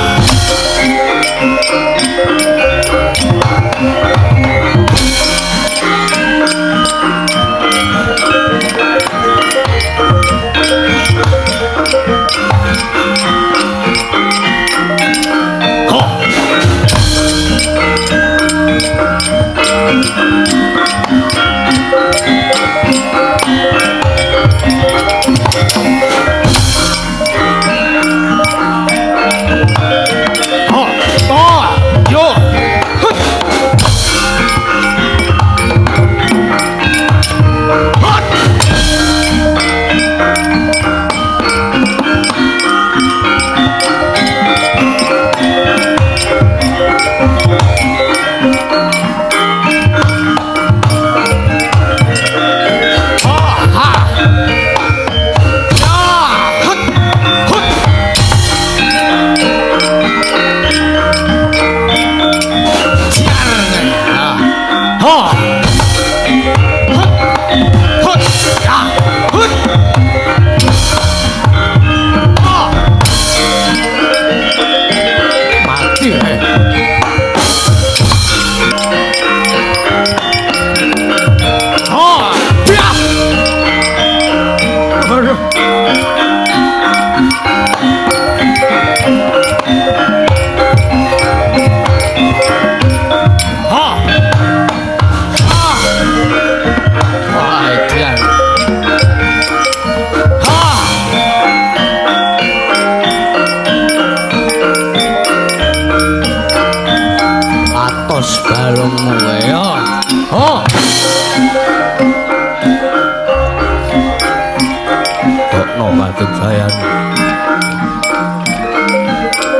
Kekayan.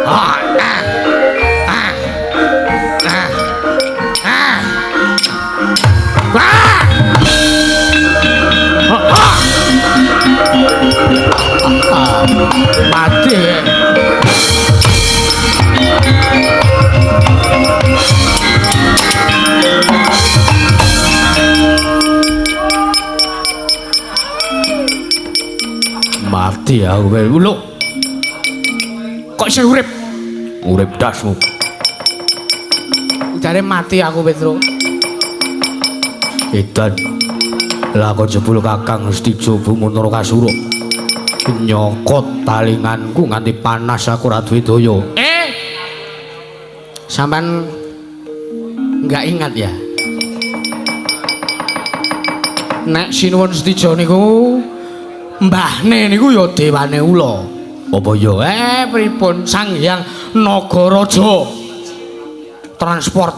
Ah ah ah ah ah. Ah! Ah! Mati. Mati aku kowe. Lho. Kok isih urip? Urip dasmu. Jare mati aku Petro. Edan. Lah kok jebul Kakang Setijo Bumun Narakasura. Nyokot talinganku nganti panas aku ora duwe daya. Sampean enggak ingat ya? Nek Sinuwun Setijo niku mbahne niku ya dewane ula. Apa ya? Pripun Sang Hyang Nagaraja Transport.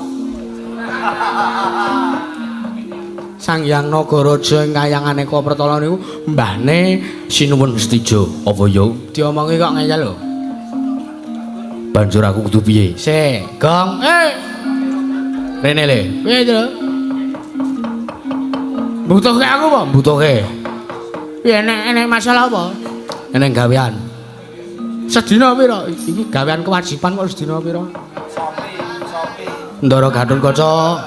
Sang Hyang Nagaraja ing kayangane Pertala niku mbahne Sinuwun Setijo. Apa ya? Diomongi kok ngeyel lho. Banjur aku kudu piye? Sik, Gong. Rene le. Piye to? Butuhke aku apa? Butuhke. Piye enek masalah apa? Eneng gawean. Sedina pira? Iki gawean kewajiban kok sedina pira? Sopi. Ndara Gathotkaca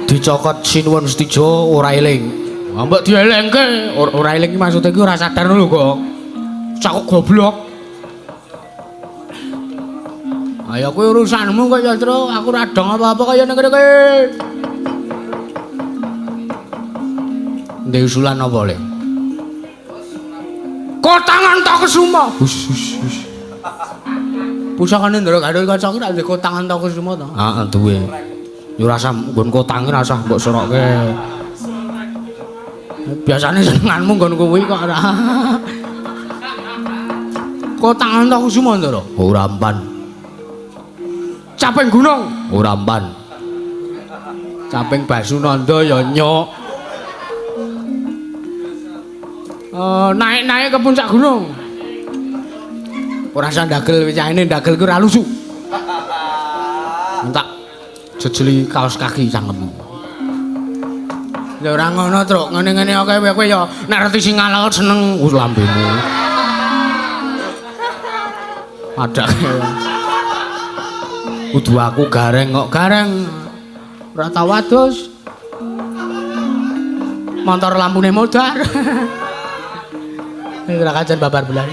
dicokot Sinuwun Setijo ora eling. Mbok dielingke, ora eling iki maksude iki ora sadar lho kok. Cakok goblok. Ayo kuwi urusanmu kok ya, Tru. Aku ora dong apa-apa kaya ning kene iki. Ndek usulan apa le? Kotangan tak kesuma. Hus hus hus. Pusakane Ndara Gathotkaca ki rak ndek kotangan tak kesuma to? Heeh, duwe. Ya ora usah nggon kotang ora usah mbok sorokke. Biasane senenganmu nggon kuwi kok ora. Kotangan tak kesuma, Ndara? Ora empan. Caping gunung? Ora empan. Caping Basunanda ya nyok. Naik-naik ke puncak gunung. Ora usah ndagel wicane ndagel ku ora lucu. Tak jejeli kaos kaki cangkemmu. Ya ora ngono, Truk. Ngene-ngene oke kowe ya nek reti sing ngalah seneng wis lambemu. Padake. Kudu aku gareng kok gareng. Ora tau adus. Montor lampune modar. Ora kajen babar bulan.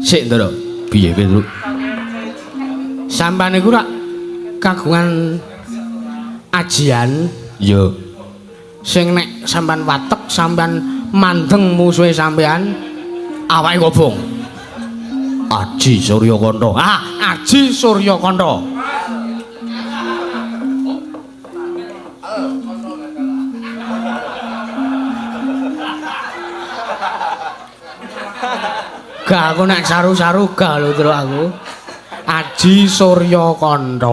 Sik, Ndara. Piye piye, Truk? Sampeyan niku rak kagungan ajian. Iya. Sing nek sampean watek, sampean mandeng musuhe sampean awake kobong. Aji Suryakanta. Ah, Aji Suryakanta. Gak aku nek saru-saru gak lho Truk aku. Aji Suryakanta.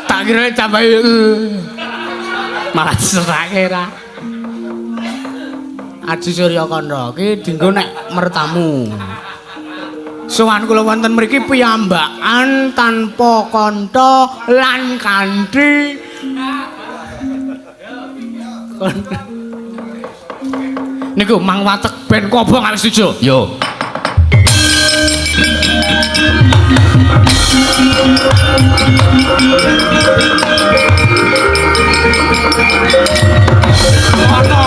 Tak kira tambahi malah diserake ra. Aji Suryakanta ki dinggo nek mertamu. Sowan kula wonten mriki piyambakan tanpa kantha lan kanthi niku mang watek ben kobong awis setuju. Yo. Ono.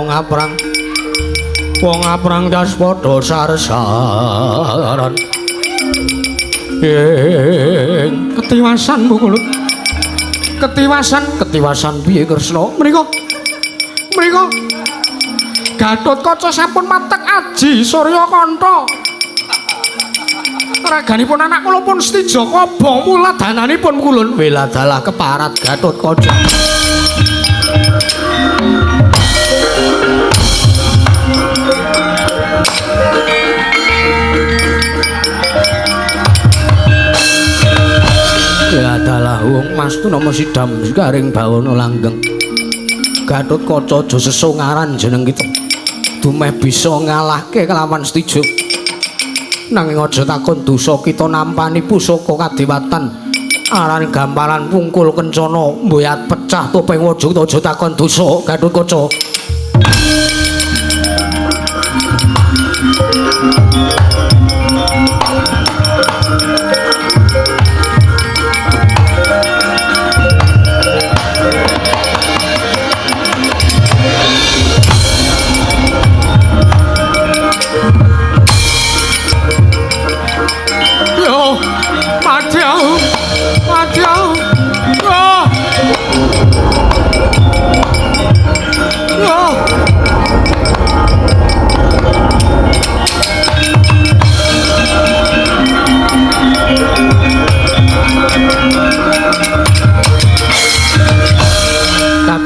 Wong aprang. Wong aprang das padha sarsaran. Ing ketiwasan Mukul. Ketiwasan, ketiwasan piye Kresna? Mriko. Mriko. Gatotkaca sampun matek aji Suryakanta. Raganipun anak kula pun Stija kobong muladananipun kulun weladalah keparat Gatotkaca. Weladalah wong Mas Tunama sidam garing bawana langgeng. Gatotkaca aja sesongaran jeneng kita. Dumeh bisa ngalahke kelawan Stija. Nanging aja takon dosa kita nampani pusaka kadewatan aran gamparan pungkul kencana mboyat pecah topeng waja kita aja takon dosa Gatotkaca.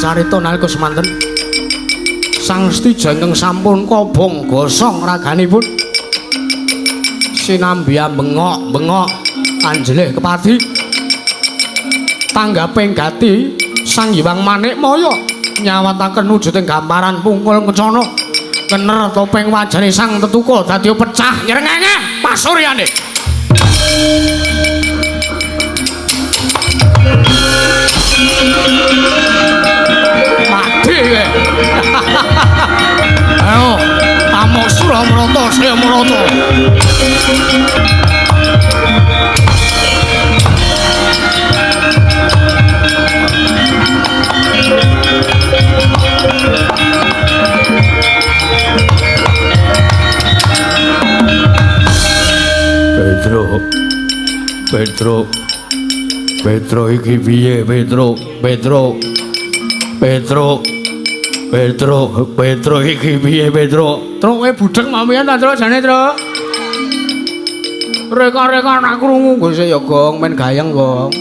Carita nalika semanten Sang Stija ingkang sampun kobong gosong raganipun sinambi bengok-bengok anjelih kepati tanggaping gati Sang Hyang Manikmaya nyawataken wujuding gamparan pungkul kencana kener topeng wajane sang tetuka dadi pecah nyerengenge pasuryane. Mati kowe. Ayo, pamok Suramrata saya mrata. Petro. Petro. Petro iki piye Petro? Petro. Petro. Petro, Petro iki piye Petro? Truk kowe budheg mamian ta Truk jane Truk? Reka-reka anak krungu nggo sik ya Gong, men gayeng Gong.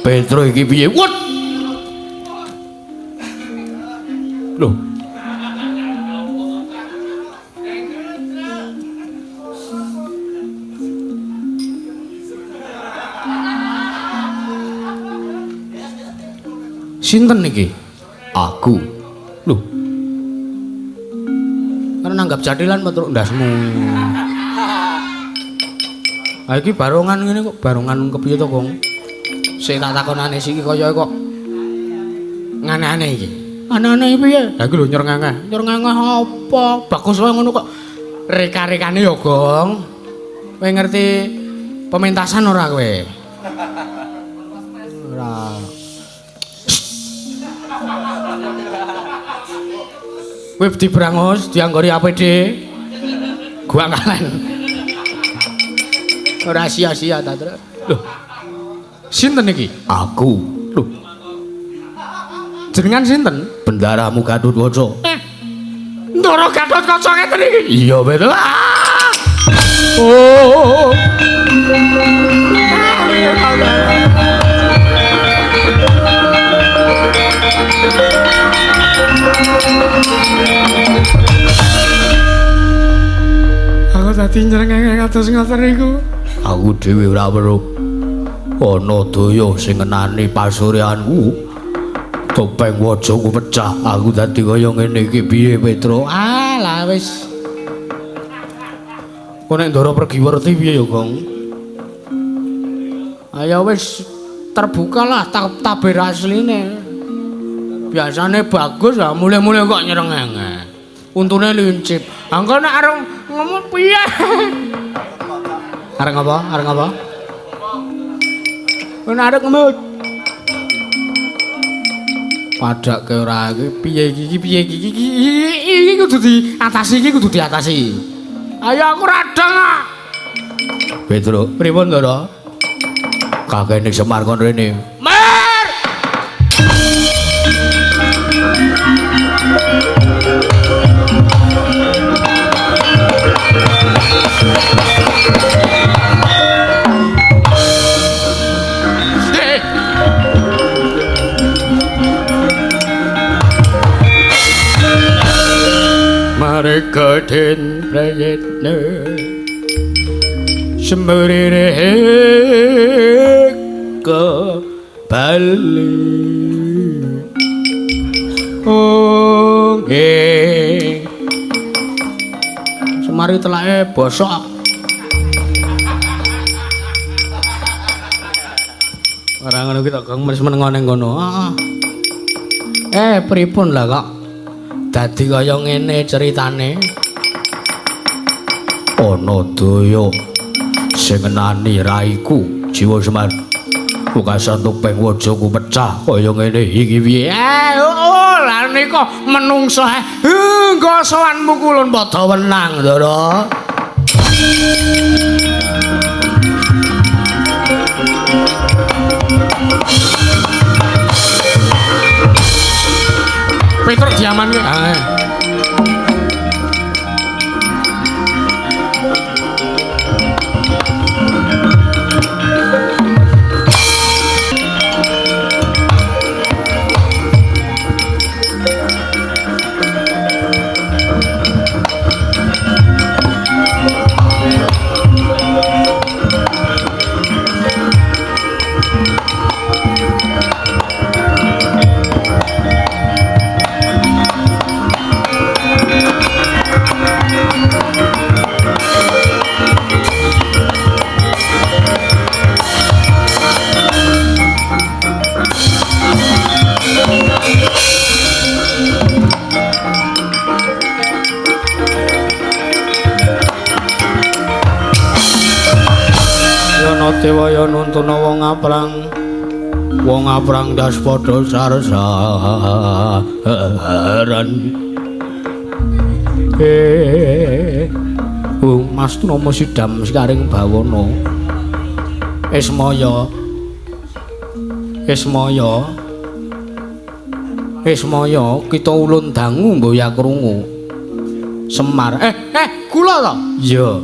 Petro iki piye? Wut. Loh. Sinten niki? Aku. Loh. Kan nanggap jathilan metruk ndasmu. Ha iki barongan ngene kok, barongan kepiye to, Gong? Sing tak takonane siki kaya kok ngane-ane iki. Aneh-aneh piye? Ha iki lho nyerengengeh. Nyerengengeh apa? Bagus wae ngono kok. Reka-rekane ya, Gong. Kowe ngerti pementasan ora kowe? Ora. Kowe dibrangus dianggori APD. Gua kalen. Ora sia-sia ta, Truk. Loh. Sinten iki? Aku. Loh. Jenengan sinten? Bendaramu Gatotkaca. Ndara Gatotkaca ngeten iki. Iya, betul. Ah! Oh. Aku dadi nyerengenge kados ngoten niku. Aku dhewe ora weruh. Ana daya sing ngenani pasuryanku. Topeng wajaku pecah, aku dadi kaya ngene iki piye Petro? Ah, lah wis. Kok nek Ndara Pregiwerti piye ya, Gong? Ayo wis terbukalah tabir asline. Biasane bagus lah, mulih-mulih kok nyerengenge. Untune lincip. Angko nek arep ngomong piye? Arep apa? Arep apa? Nek arep ngemut. Padhakke ora iki piye iki piye iki iki kudu diatasi iki kudu diatasi. Ayo aku radang ah. Petruk, pripun Ndara? Kakene Semar kon rene. Mer! Marekaten prayetna semurire ke Bali. Oh nggih. Semari telake bosok. Ora ngono ki tok Kang wis meneng ning kono. Heeh. Pripun lah kok dadi kaya ngene ceritane? Ana daya sing ngenani raiku Jiwa Semar. Pukasan topeng wajaku pecah kaya ngene iki piye? Oh, lha nika menungso nggo sowanmu kulun padha wenang, Ndara. Petruk diamanke. Dewaya nuntuna wong aprang das padha sarsaran. Mas Nomo sidam sekaring bawana. Ismaya. Ismaya. Ismaya kita ulun dangu mboya krungu. Semar. Kula to? Iya.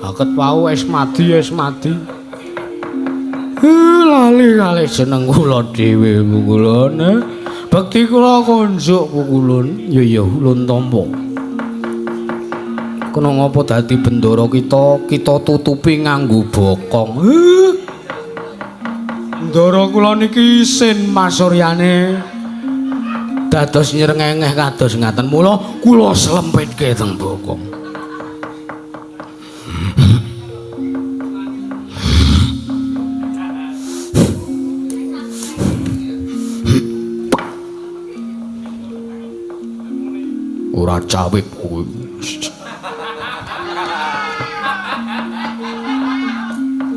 Aket wau Esmadi Esmadi. Lali kali jeneng kula dhewe pukulun. Bekti kula konjuk pukulun. Ya ya ulun tampa. Kena ngapa dadi bendara kita, kita tutupi nganggo bokong. Ndara kula niki isin masuryane. Dados nyrengengeh kados ngaten. Mula kula slempitke teng bokong. Ora cawit kuwi.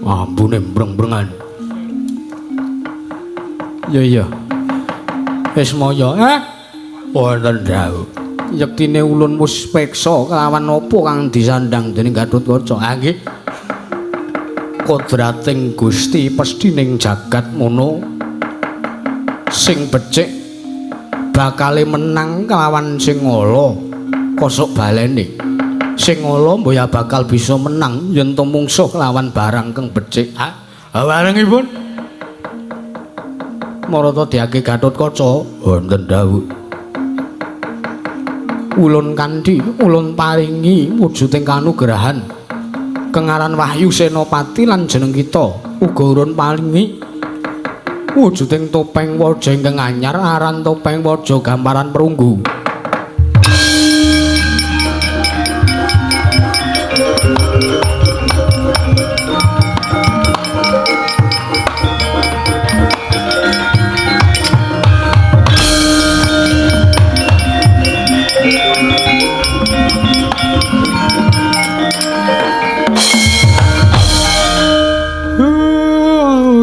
Ambune breng-brengan. Ya iya. Ismaya, wonten dawuh. Yektine ulun wis peksa kelawan apa kang disandang dening Gatotkaca. Ha nggih. Kodrating Gusti pesthi ning jagat mono sing becik bakale menang kelawan sing ala kosok balene. Sing ala mboya bakal bisa menang yen to mungsuh kelawan barang kang becik. Ha barengipun marata diake Gatotkaca wonten dawuh. Ulun kanthi ulun paringi wujuding kanugrahan kengaran Wahyu Senopati lan jeneng kita uga urun paringi wujuding topeng waja ingkang anyar aran topeng waja gamparan perunggu.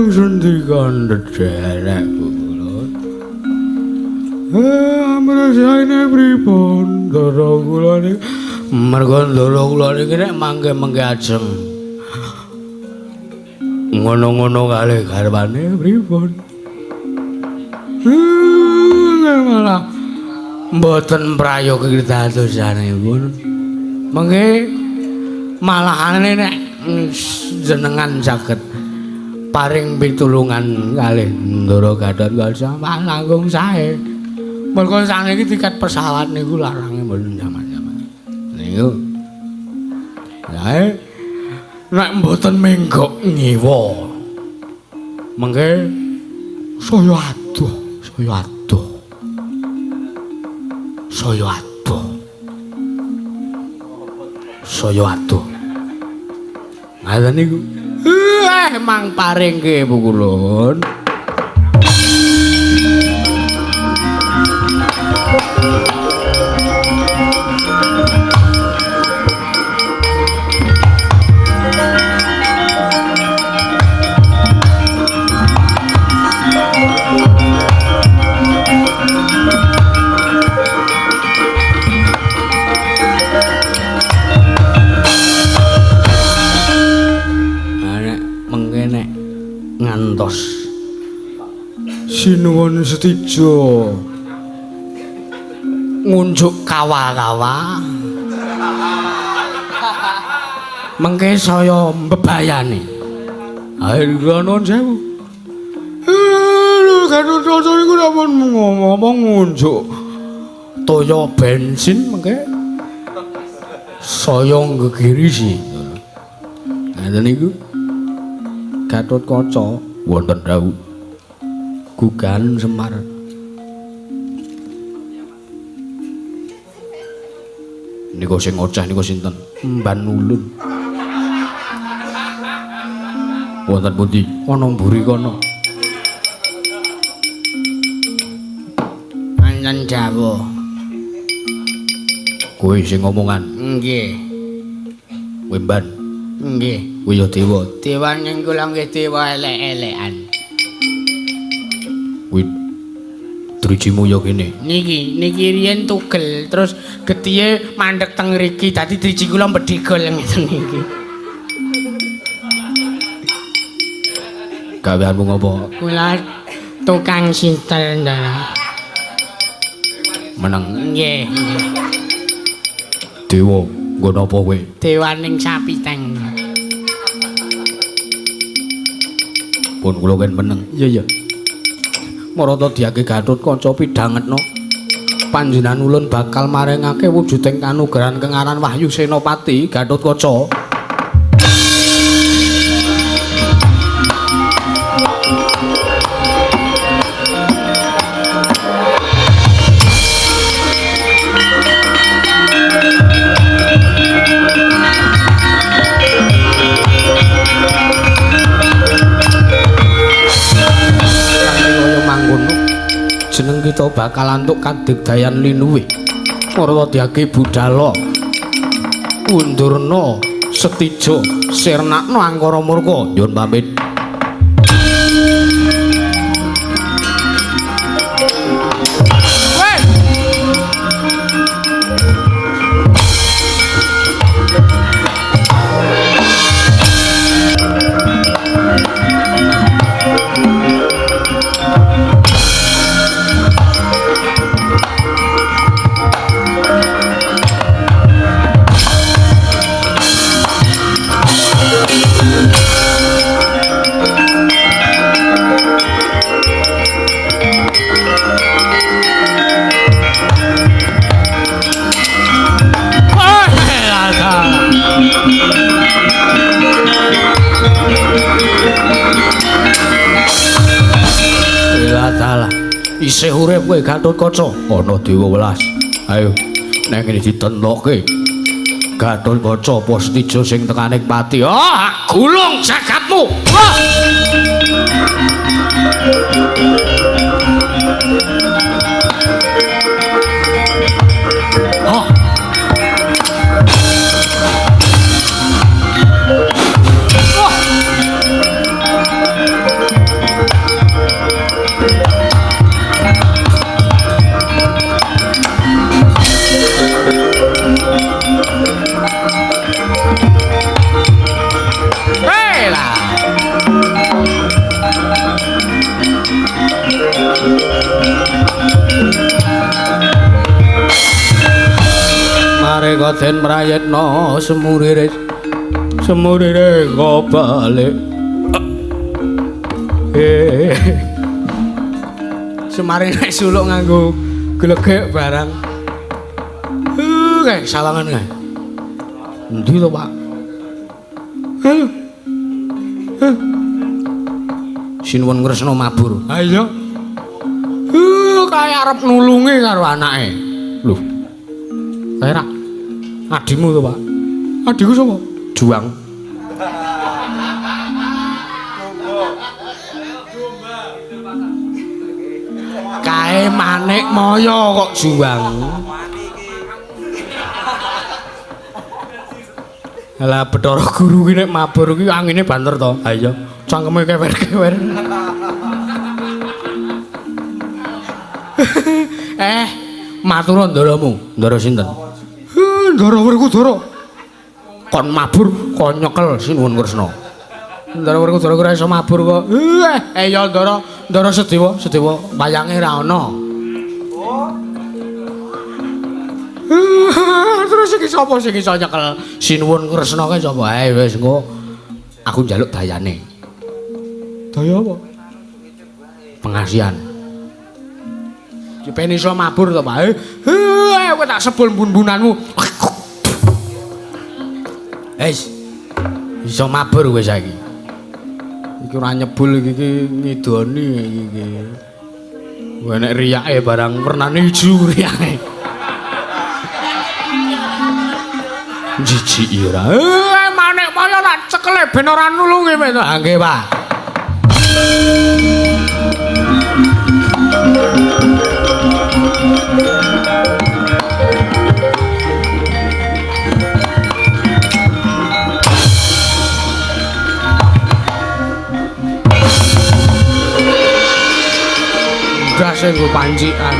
Sendikan dederek kula. Saene pripun ndara kula niki? Merga ndara kula niki nek mangke-mangke ajeng ngono-ngono kalih garwane pripun? Malah mboten prayogi dadosanipun. Mengke malahane nek jenengan saged paring pitulungan kalih Ndara Gatotkaca langkung sae. Merga saniki tiket pesawat niku larange mboten jaman-jaman. Niku. Lah nek mboten menggok ngiwa. Mengke saya adoh, saya adoh. Saya adoh. Saya adoh. Ngaten niku. Mang paringke pukulun. Ngantos sinuwun setija ngunjuk kawa-kawa mengke saya mbebayani. Ayo kula nuwun sewu. Lho Gatotkaca niku namung ngomong ngunjuk toya bensin mengke saya nggegirisi. Ngoten niku. Gatotkaca wonten dawuh gugahan Semar. Niku sing ngoceh niku sinten? Mban Ulun. Wonten pundi? Ana mburi kono. Wonten dawuh. Kowe sing ngomongan? Nggih. Kowe Mban? Nggih. Kuwi ya dewa. Dewa ning kula nggih dewa elek-elekan. Kuwi drijimu ya kene. Niki, niki riyen tugel terus getihe mandhek teng mriki dadi driji kula mbedhigol ngeten niki. Gaweanmu ngopo? Kula tukang sintel ndara. Meneng. Nggih, nggih. Dewa, nggo napa kowe? Dewaning sapiteng. Pun kula ken meneng. Iya iya. Marata diake Gatotkaca pidhangetna panjenengan ulun bakal maringake wujuding kanugrahan kengaran Wahyu Senopati Gatotkaca. Jeneng kita bakal antuk kadigdayan linuwih. Marata diake budala undurna setija sirnakna angkara murka. Nyuwun pamit. Isih urip kowe Gatotkaca ana dewa welas. Ayo nek ngene ditentokke Gatotkaca apa setija sing tekaning pati. Ah, gulung jagatmu. Wah. Oh. Wah. Sareka den prayitna semuriris semuriris balik. Semare nek suluk nganggo glegek barang. Kae sawangan kae. Endi to, Pak? Halo. Sinuwun Kresna mabur. Ha iya. Kae arep nulungi karo anake. Lho. Kae rak adimu to, Pak? Adiku sapa? Juang. Kae manik moyo kok juang. Lah Bathara Guru ki nek mabur ki angine banter to. Ha iya, cangkeme kewer-kewer. Matur ndaramu. Ndara sinten? Ndara Werkudara. Kon mabur kon nyekel Sinuwun Kresna. Ndara Werkudara ora iso mabur kok. Ya Ndara, Ndara Sedewa, Sedewa wayange ra ana. Terus iki sapa sing iso nyekel Sinuwun Kresna kae sapa? Wis engko aku njaluk dayane. Daya apa? Pengasihan. Ben iso mabur to, Pak. Kowe tak sebul bun-bunanmu. Wis. Iso mabur kowe saiki. Iki ora nyebul iki ngidoni iki. Kowe nek riyake barang wernane ijo riyake. Jijik ora. Manik moyo tak cekele ben ora nulungi kowe to. Ha nggih, Pak. Ndase nggo pancikan.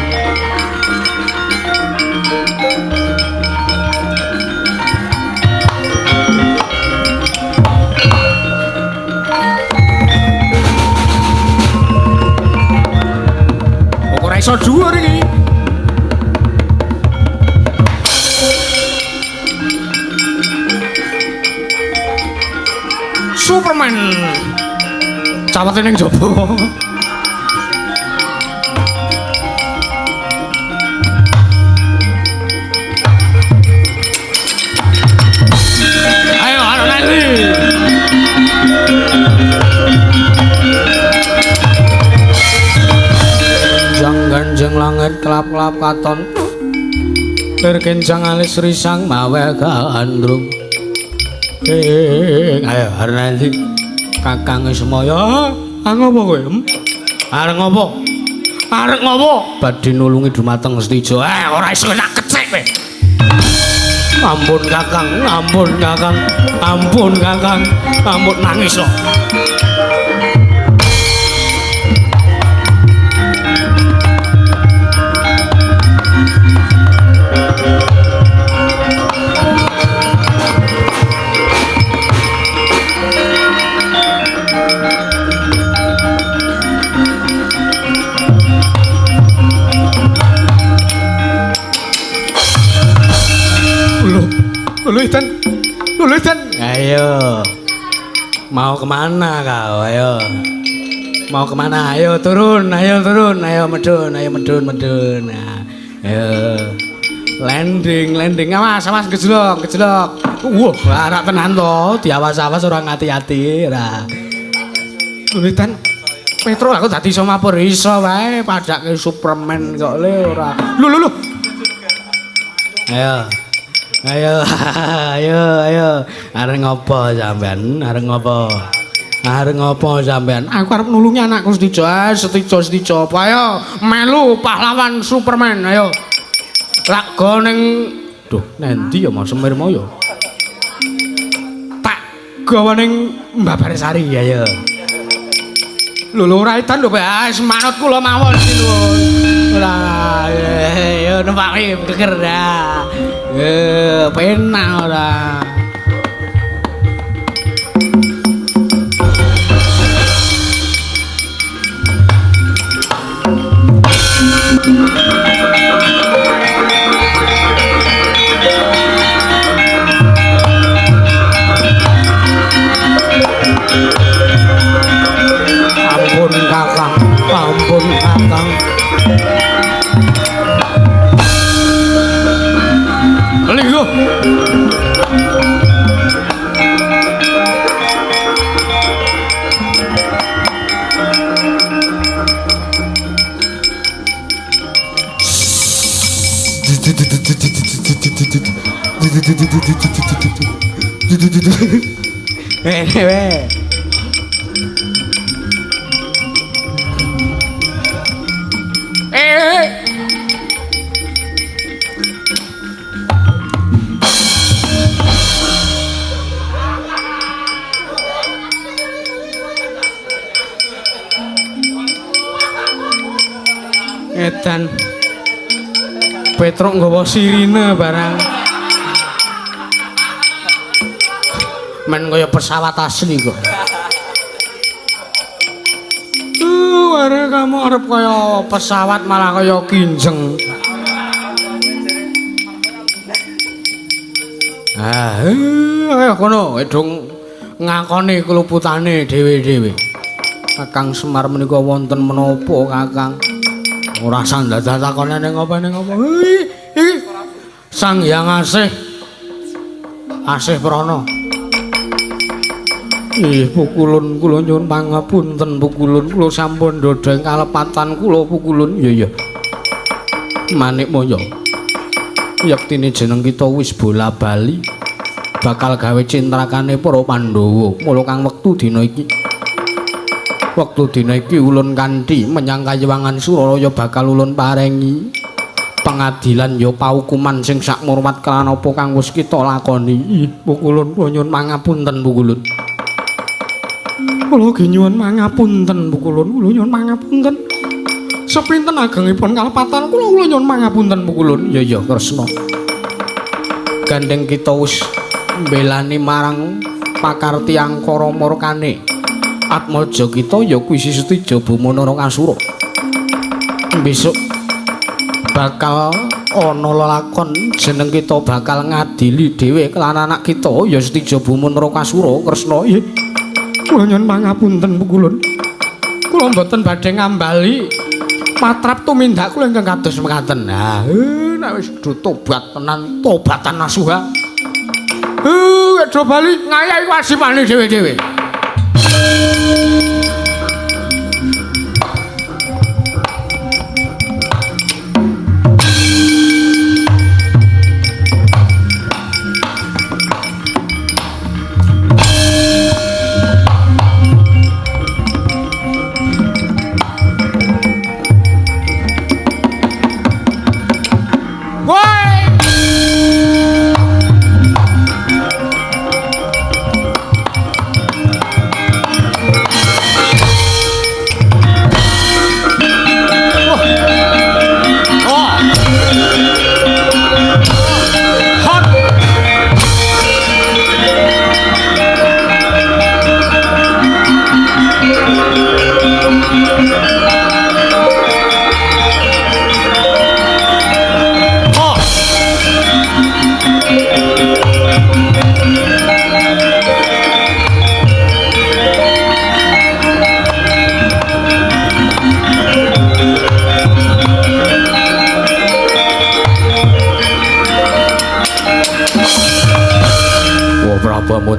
Kok ora iso dhuwur iki? Superman. Cawete ning jaba. Ayo arep nanti. Jang langit kelap-kelap katon. Lir kencang alis risang mawe gandrung. Ayo arep nanti. Kakang Ismaya, arep ngopo kowe? Arep ngopo? Arep ngopo? Badhe nulungi dumateng Setija. Ora iso tak kecek kowe. Ampun Kakang, ampun Kakang, ampun Kakang, ampun nangis kok. Lulutan. Ayo. Mau kemana kau? Ayo. Mau kemana? Ayo turun, ayo turun, ayo medun, ayo medun, medun. Nah, ayo. Landing, landing. Awas, awas gejlok, gejlok. Wah, ora tenan to, diawas-awas ora ngati-ati, ora. Lulutan. Petro aku dadi iso mabur iso wae padake Superman kok le ora. Lho lho lho. Ayo. Ayo, ayo, ayo. Arep ngopo sampean? Arep ngopo? Arep ngopo sampean? Aku arep nulungi anakku Setija, Setija, Setija. Ayo, melu pahlawan Superman, ayo. Lak go ning duh, nendi ya Mas Semir mau ya? Tak gawa ning Mbah Barisari, ayo. Lho lho ora edan lho, Pak. Wis manut kula mawon sinuwun. Ora, ayo numpaki geger ya. Penak ora. Yo. Edan Petruk nggawa sirine barang. Men kaya pesawat asli kok. Are kamu arep kaya pesawat malah kaya kinjeng. Ah, ayo kono edung ngakoni keluputane dhewe-dhewe. Kakang Semar menika wonten menapa, Kakang? Ora sandadak takone ning apa ning apa. Iki Sang Hyang Asih. Asih Prana. Ih, pukulun kula nyuwun pangapunten pukulun kula sampun ndodha ing kalepatan kula pukulun. Iya iya. Manikmaya. Yektine jeneng kita wis bola-bali bakal gawe cintrakane para Pandhawa. Mula kang wektu dina iki. Wektu dina iki ulun kanthi menyang kayiwangan Suralaya bakal ulun parengi pengadilan ya paukuman sing sakmurmat kelan apa kang wis kita lakoni. Ih, pukulun kula nyuwun pangapunten pukulun. Kula ugi nyuwun pangapunten pukulun, kula nyuwun pangapunten. Sepinten agengipun kalepatan kula, kula nyuwun pangapunten pukulun. Ya ya Kresna. Gandeng kita wis mbelani marang pakarti angkara murkane. Atmaja kita ya kuwi Setija Boma Narakasura. Besok bakal ana lelakon jeneng kita bakal ngadili dhewe kelan anak kita ya Setija Boma Narakasura Kresna. Nggih. Kula nyuwun pangapunten pukulun. Kula mboten badhe ngambali patrap tumindak kula ingkang kados mekaten. Ha, nek wis do tobat tenan, tobatan nasuha. Do bali ngayahi wajibane dhewe-dhewe.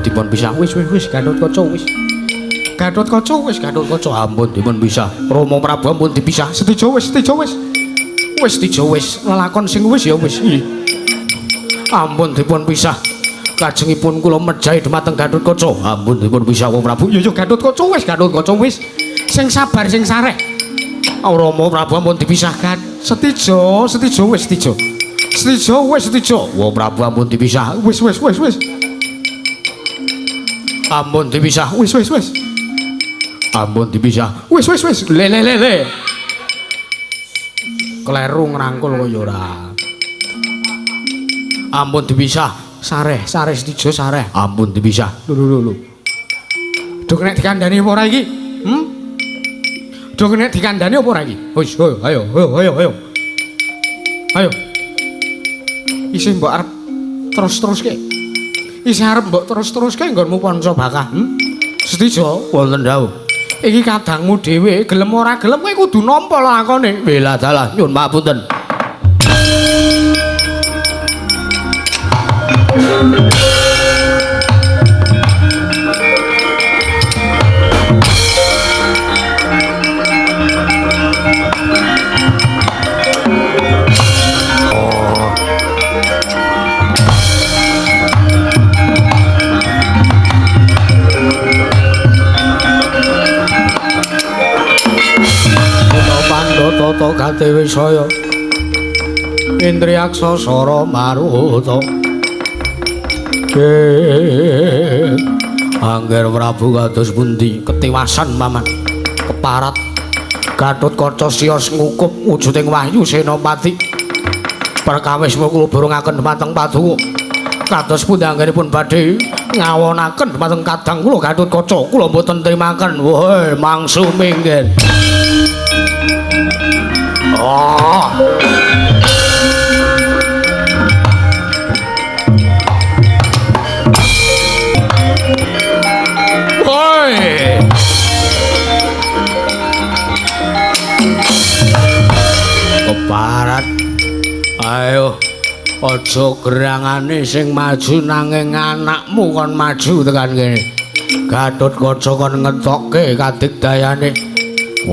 Dipun pisah wis wis wis Gatotkaca wis Gatotkaca wis Gatotkaca ampun dipun pisah Rama Prabu ampun dipisah Setija wis Setija wis wis Setija wis lelakon sing wis ya wis ampun dipun pisah kajengipun kula mejahi dhumateng Gatotkaca ampun dipun pisah Rama Prabu ya ya Gatotkaca wis Gatotkaca wis sing sabar sing sareh Rama Prabu ampun dipisah Setija Setija wis Setija Setija wis Setija Rama Prabu ampun dipisah wis wis wis wis ampun dipisah wis wis wis ampun dipisah wis wis wis le le le le kleru ngrangkul kaya ora ampun dipisah sareh sareh Setija sareh ampun dipisah lho lho lho do nek dikandani apa ora iki do nek dikandani apa ora iki wis ayo ayo ayo ayo ayo isih mbok arep terus-teruske isih arep mbok terus-teruske nggonmu Pancabakah. Setija wonten dawuh. Iki kadangmu dhewe gelem ora gelem kowe kudu nampa lakone. Bela dalah nyuwun papunten. Pandhata gate wisaya Indriyaksa sara maruta. Angger Prabu kados pundi ketiwasan paman keparat Gatotkaca siyos ngukup wujuding wahyu senopati perkawis kula borongaken dhumateng paduka kados pundi anggenipun badhe ngawonaken dhumateng kadang kula Gatotkaca kula mboten trimaken. Woi mangsu minggir. Oh. Woi. Keparat. Ayo aja gerangane sing maju nanging anakmu kon maju tekan kene. Gatotkaca kon ngetokke kadigdayane.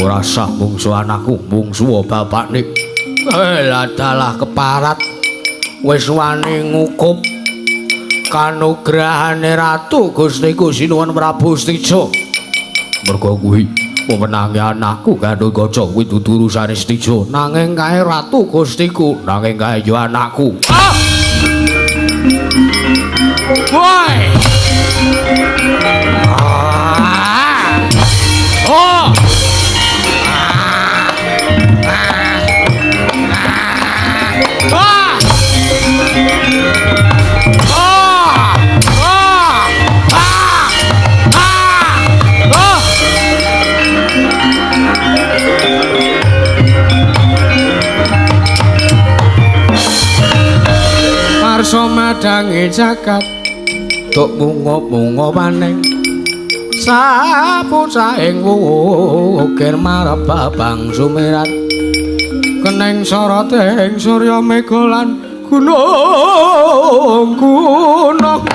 Ora sah mungsu anakku, mungsu bapakne. Lah keparat. Wis wani ngukup kanugrahane Ratu Gustiku Sinuwun Prabu Setija. Mergo kuwi wewenange anakku Gatotkaca kuwi dudu urusane Setija. Nanging kae Ratu Gustiku, nanging kae ya anakku. Ah! Woi! Ah! Oh! Karsa madangi jagat tuk mungo-mungo paning sapucahing wukir marep babang sumirat keneng soroting surya mega lan gunung-gunung.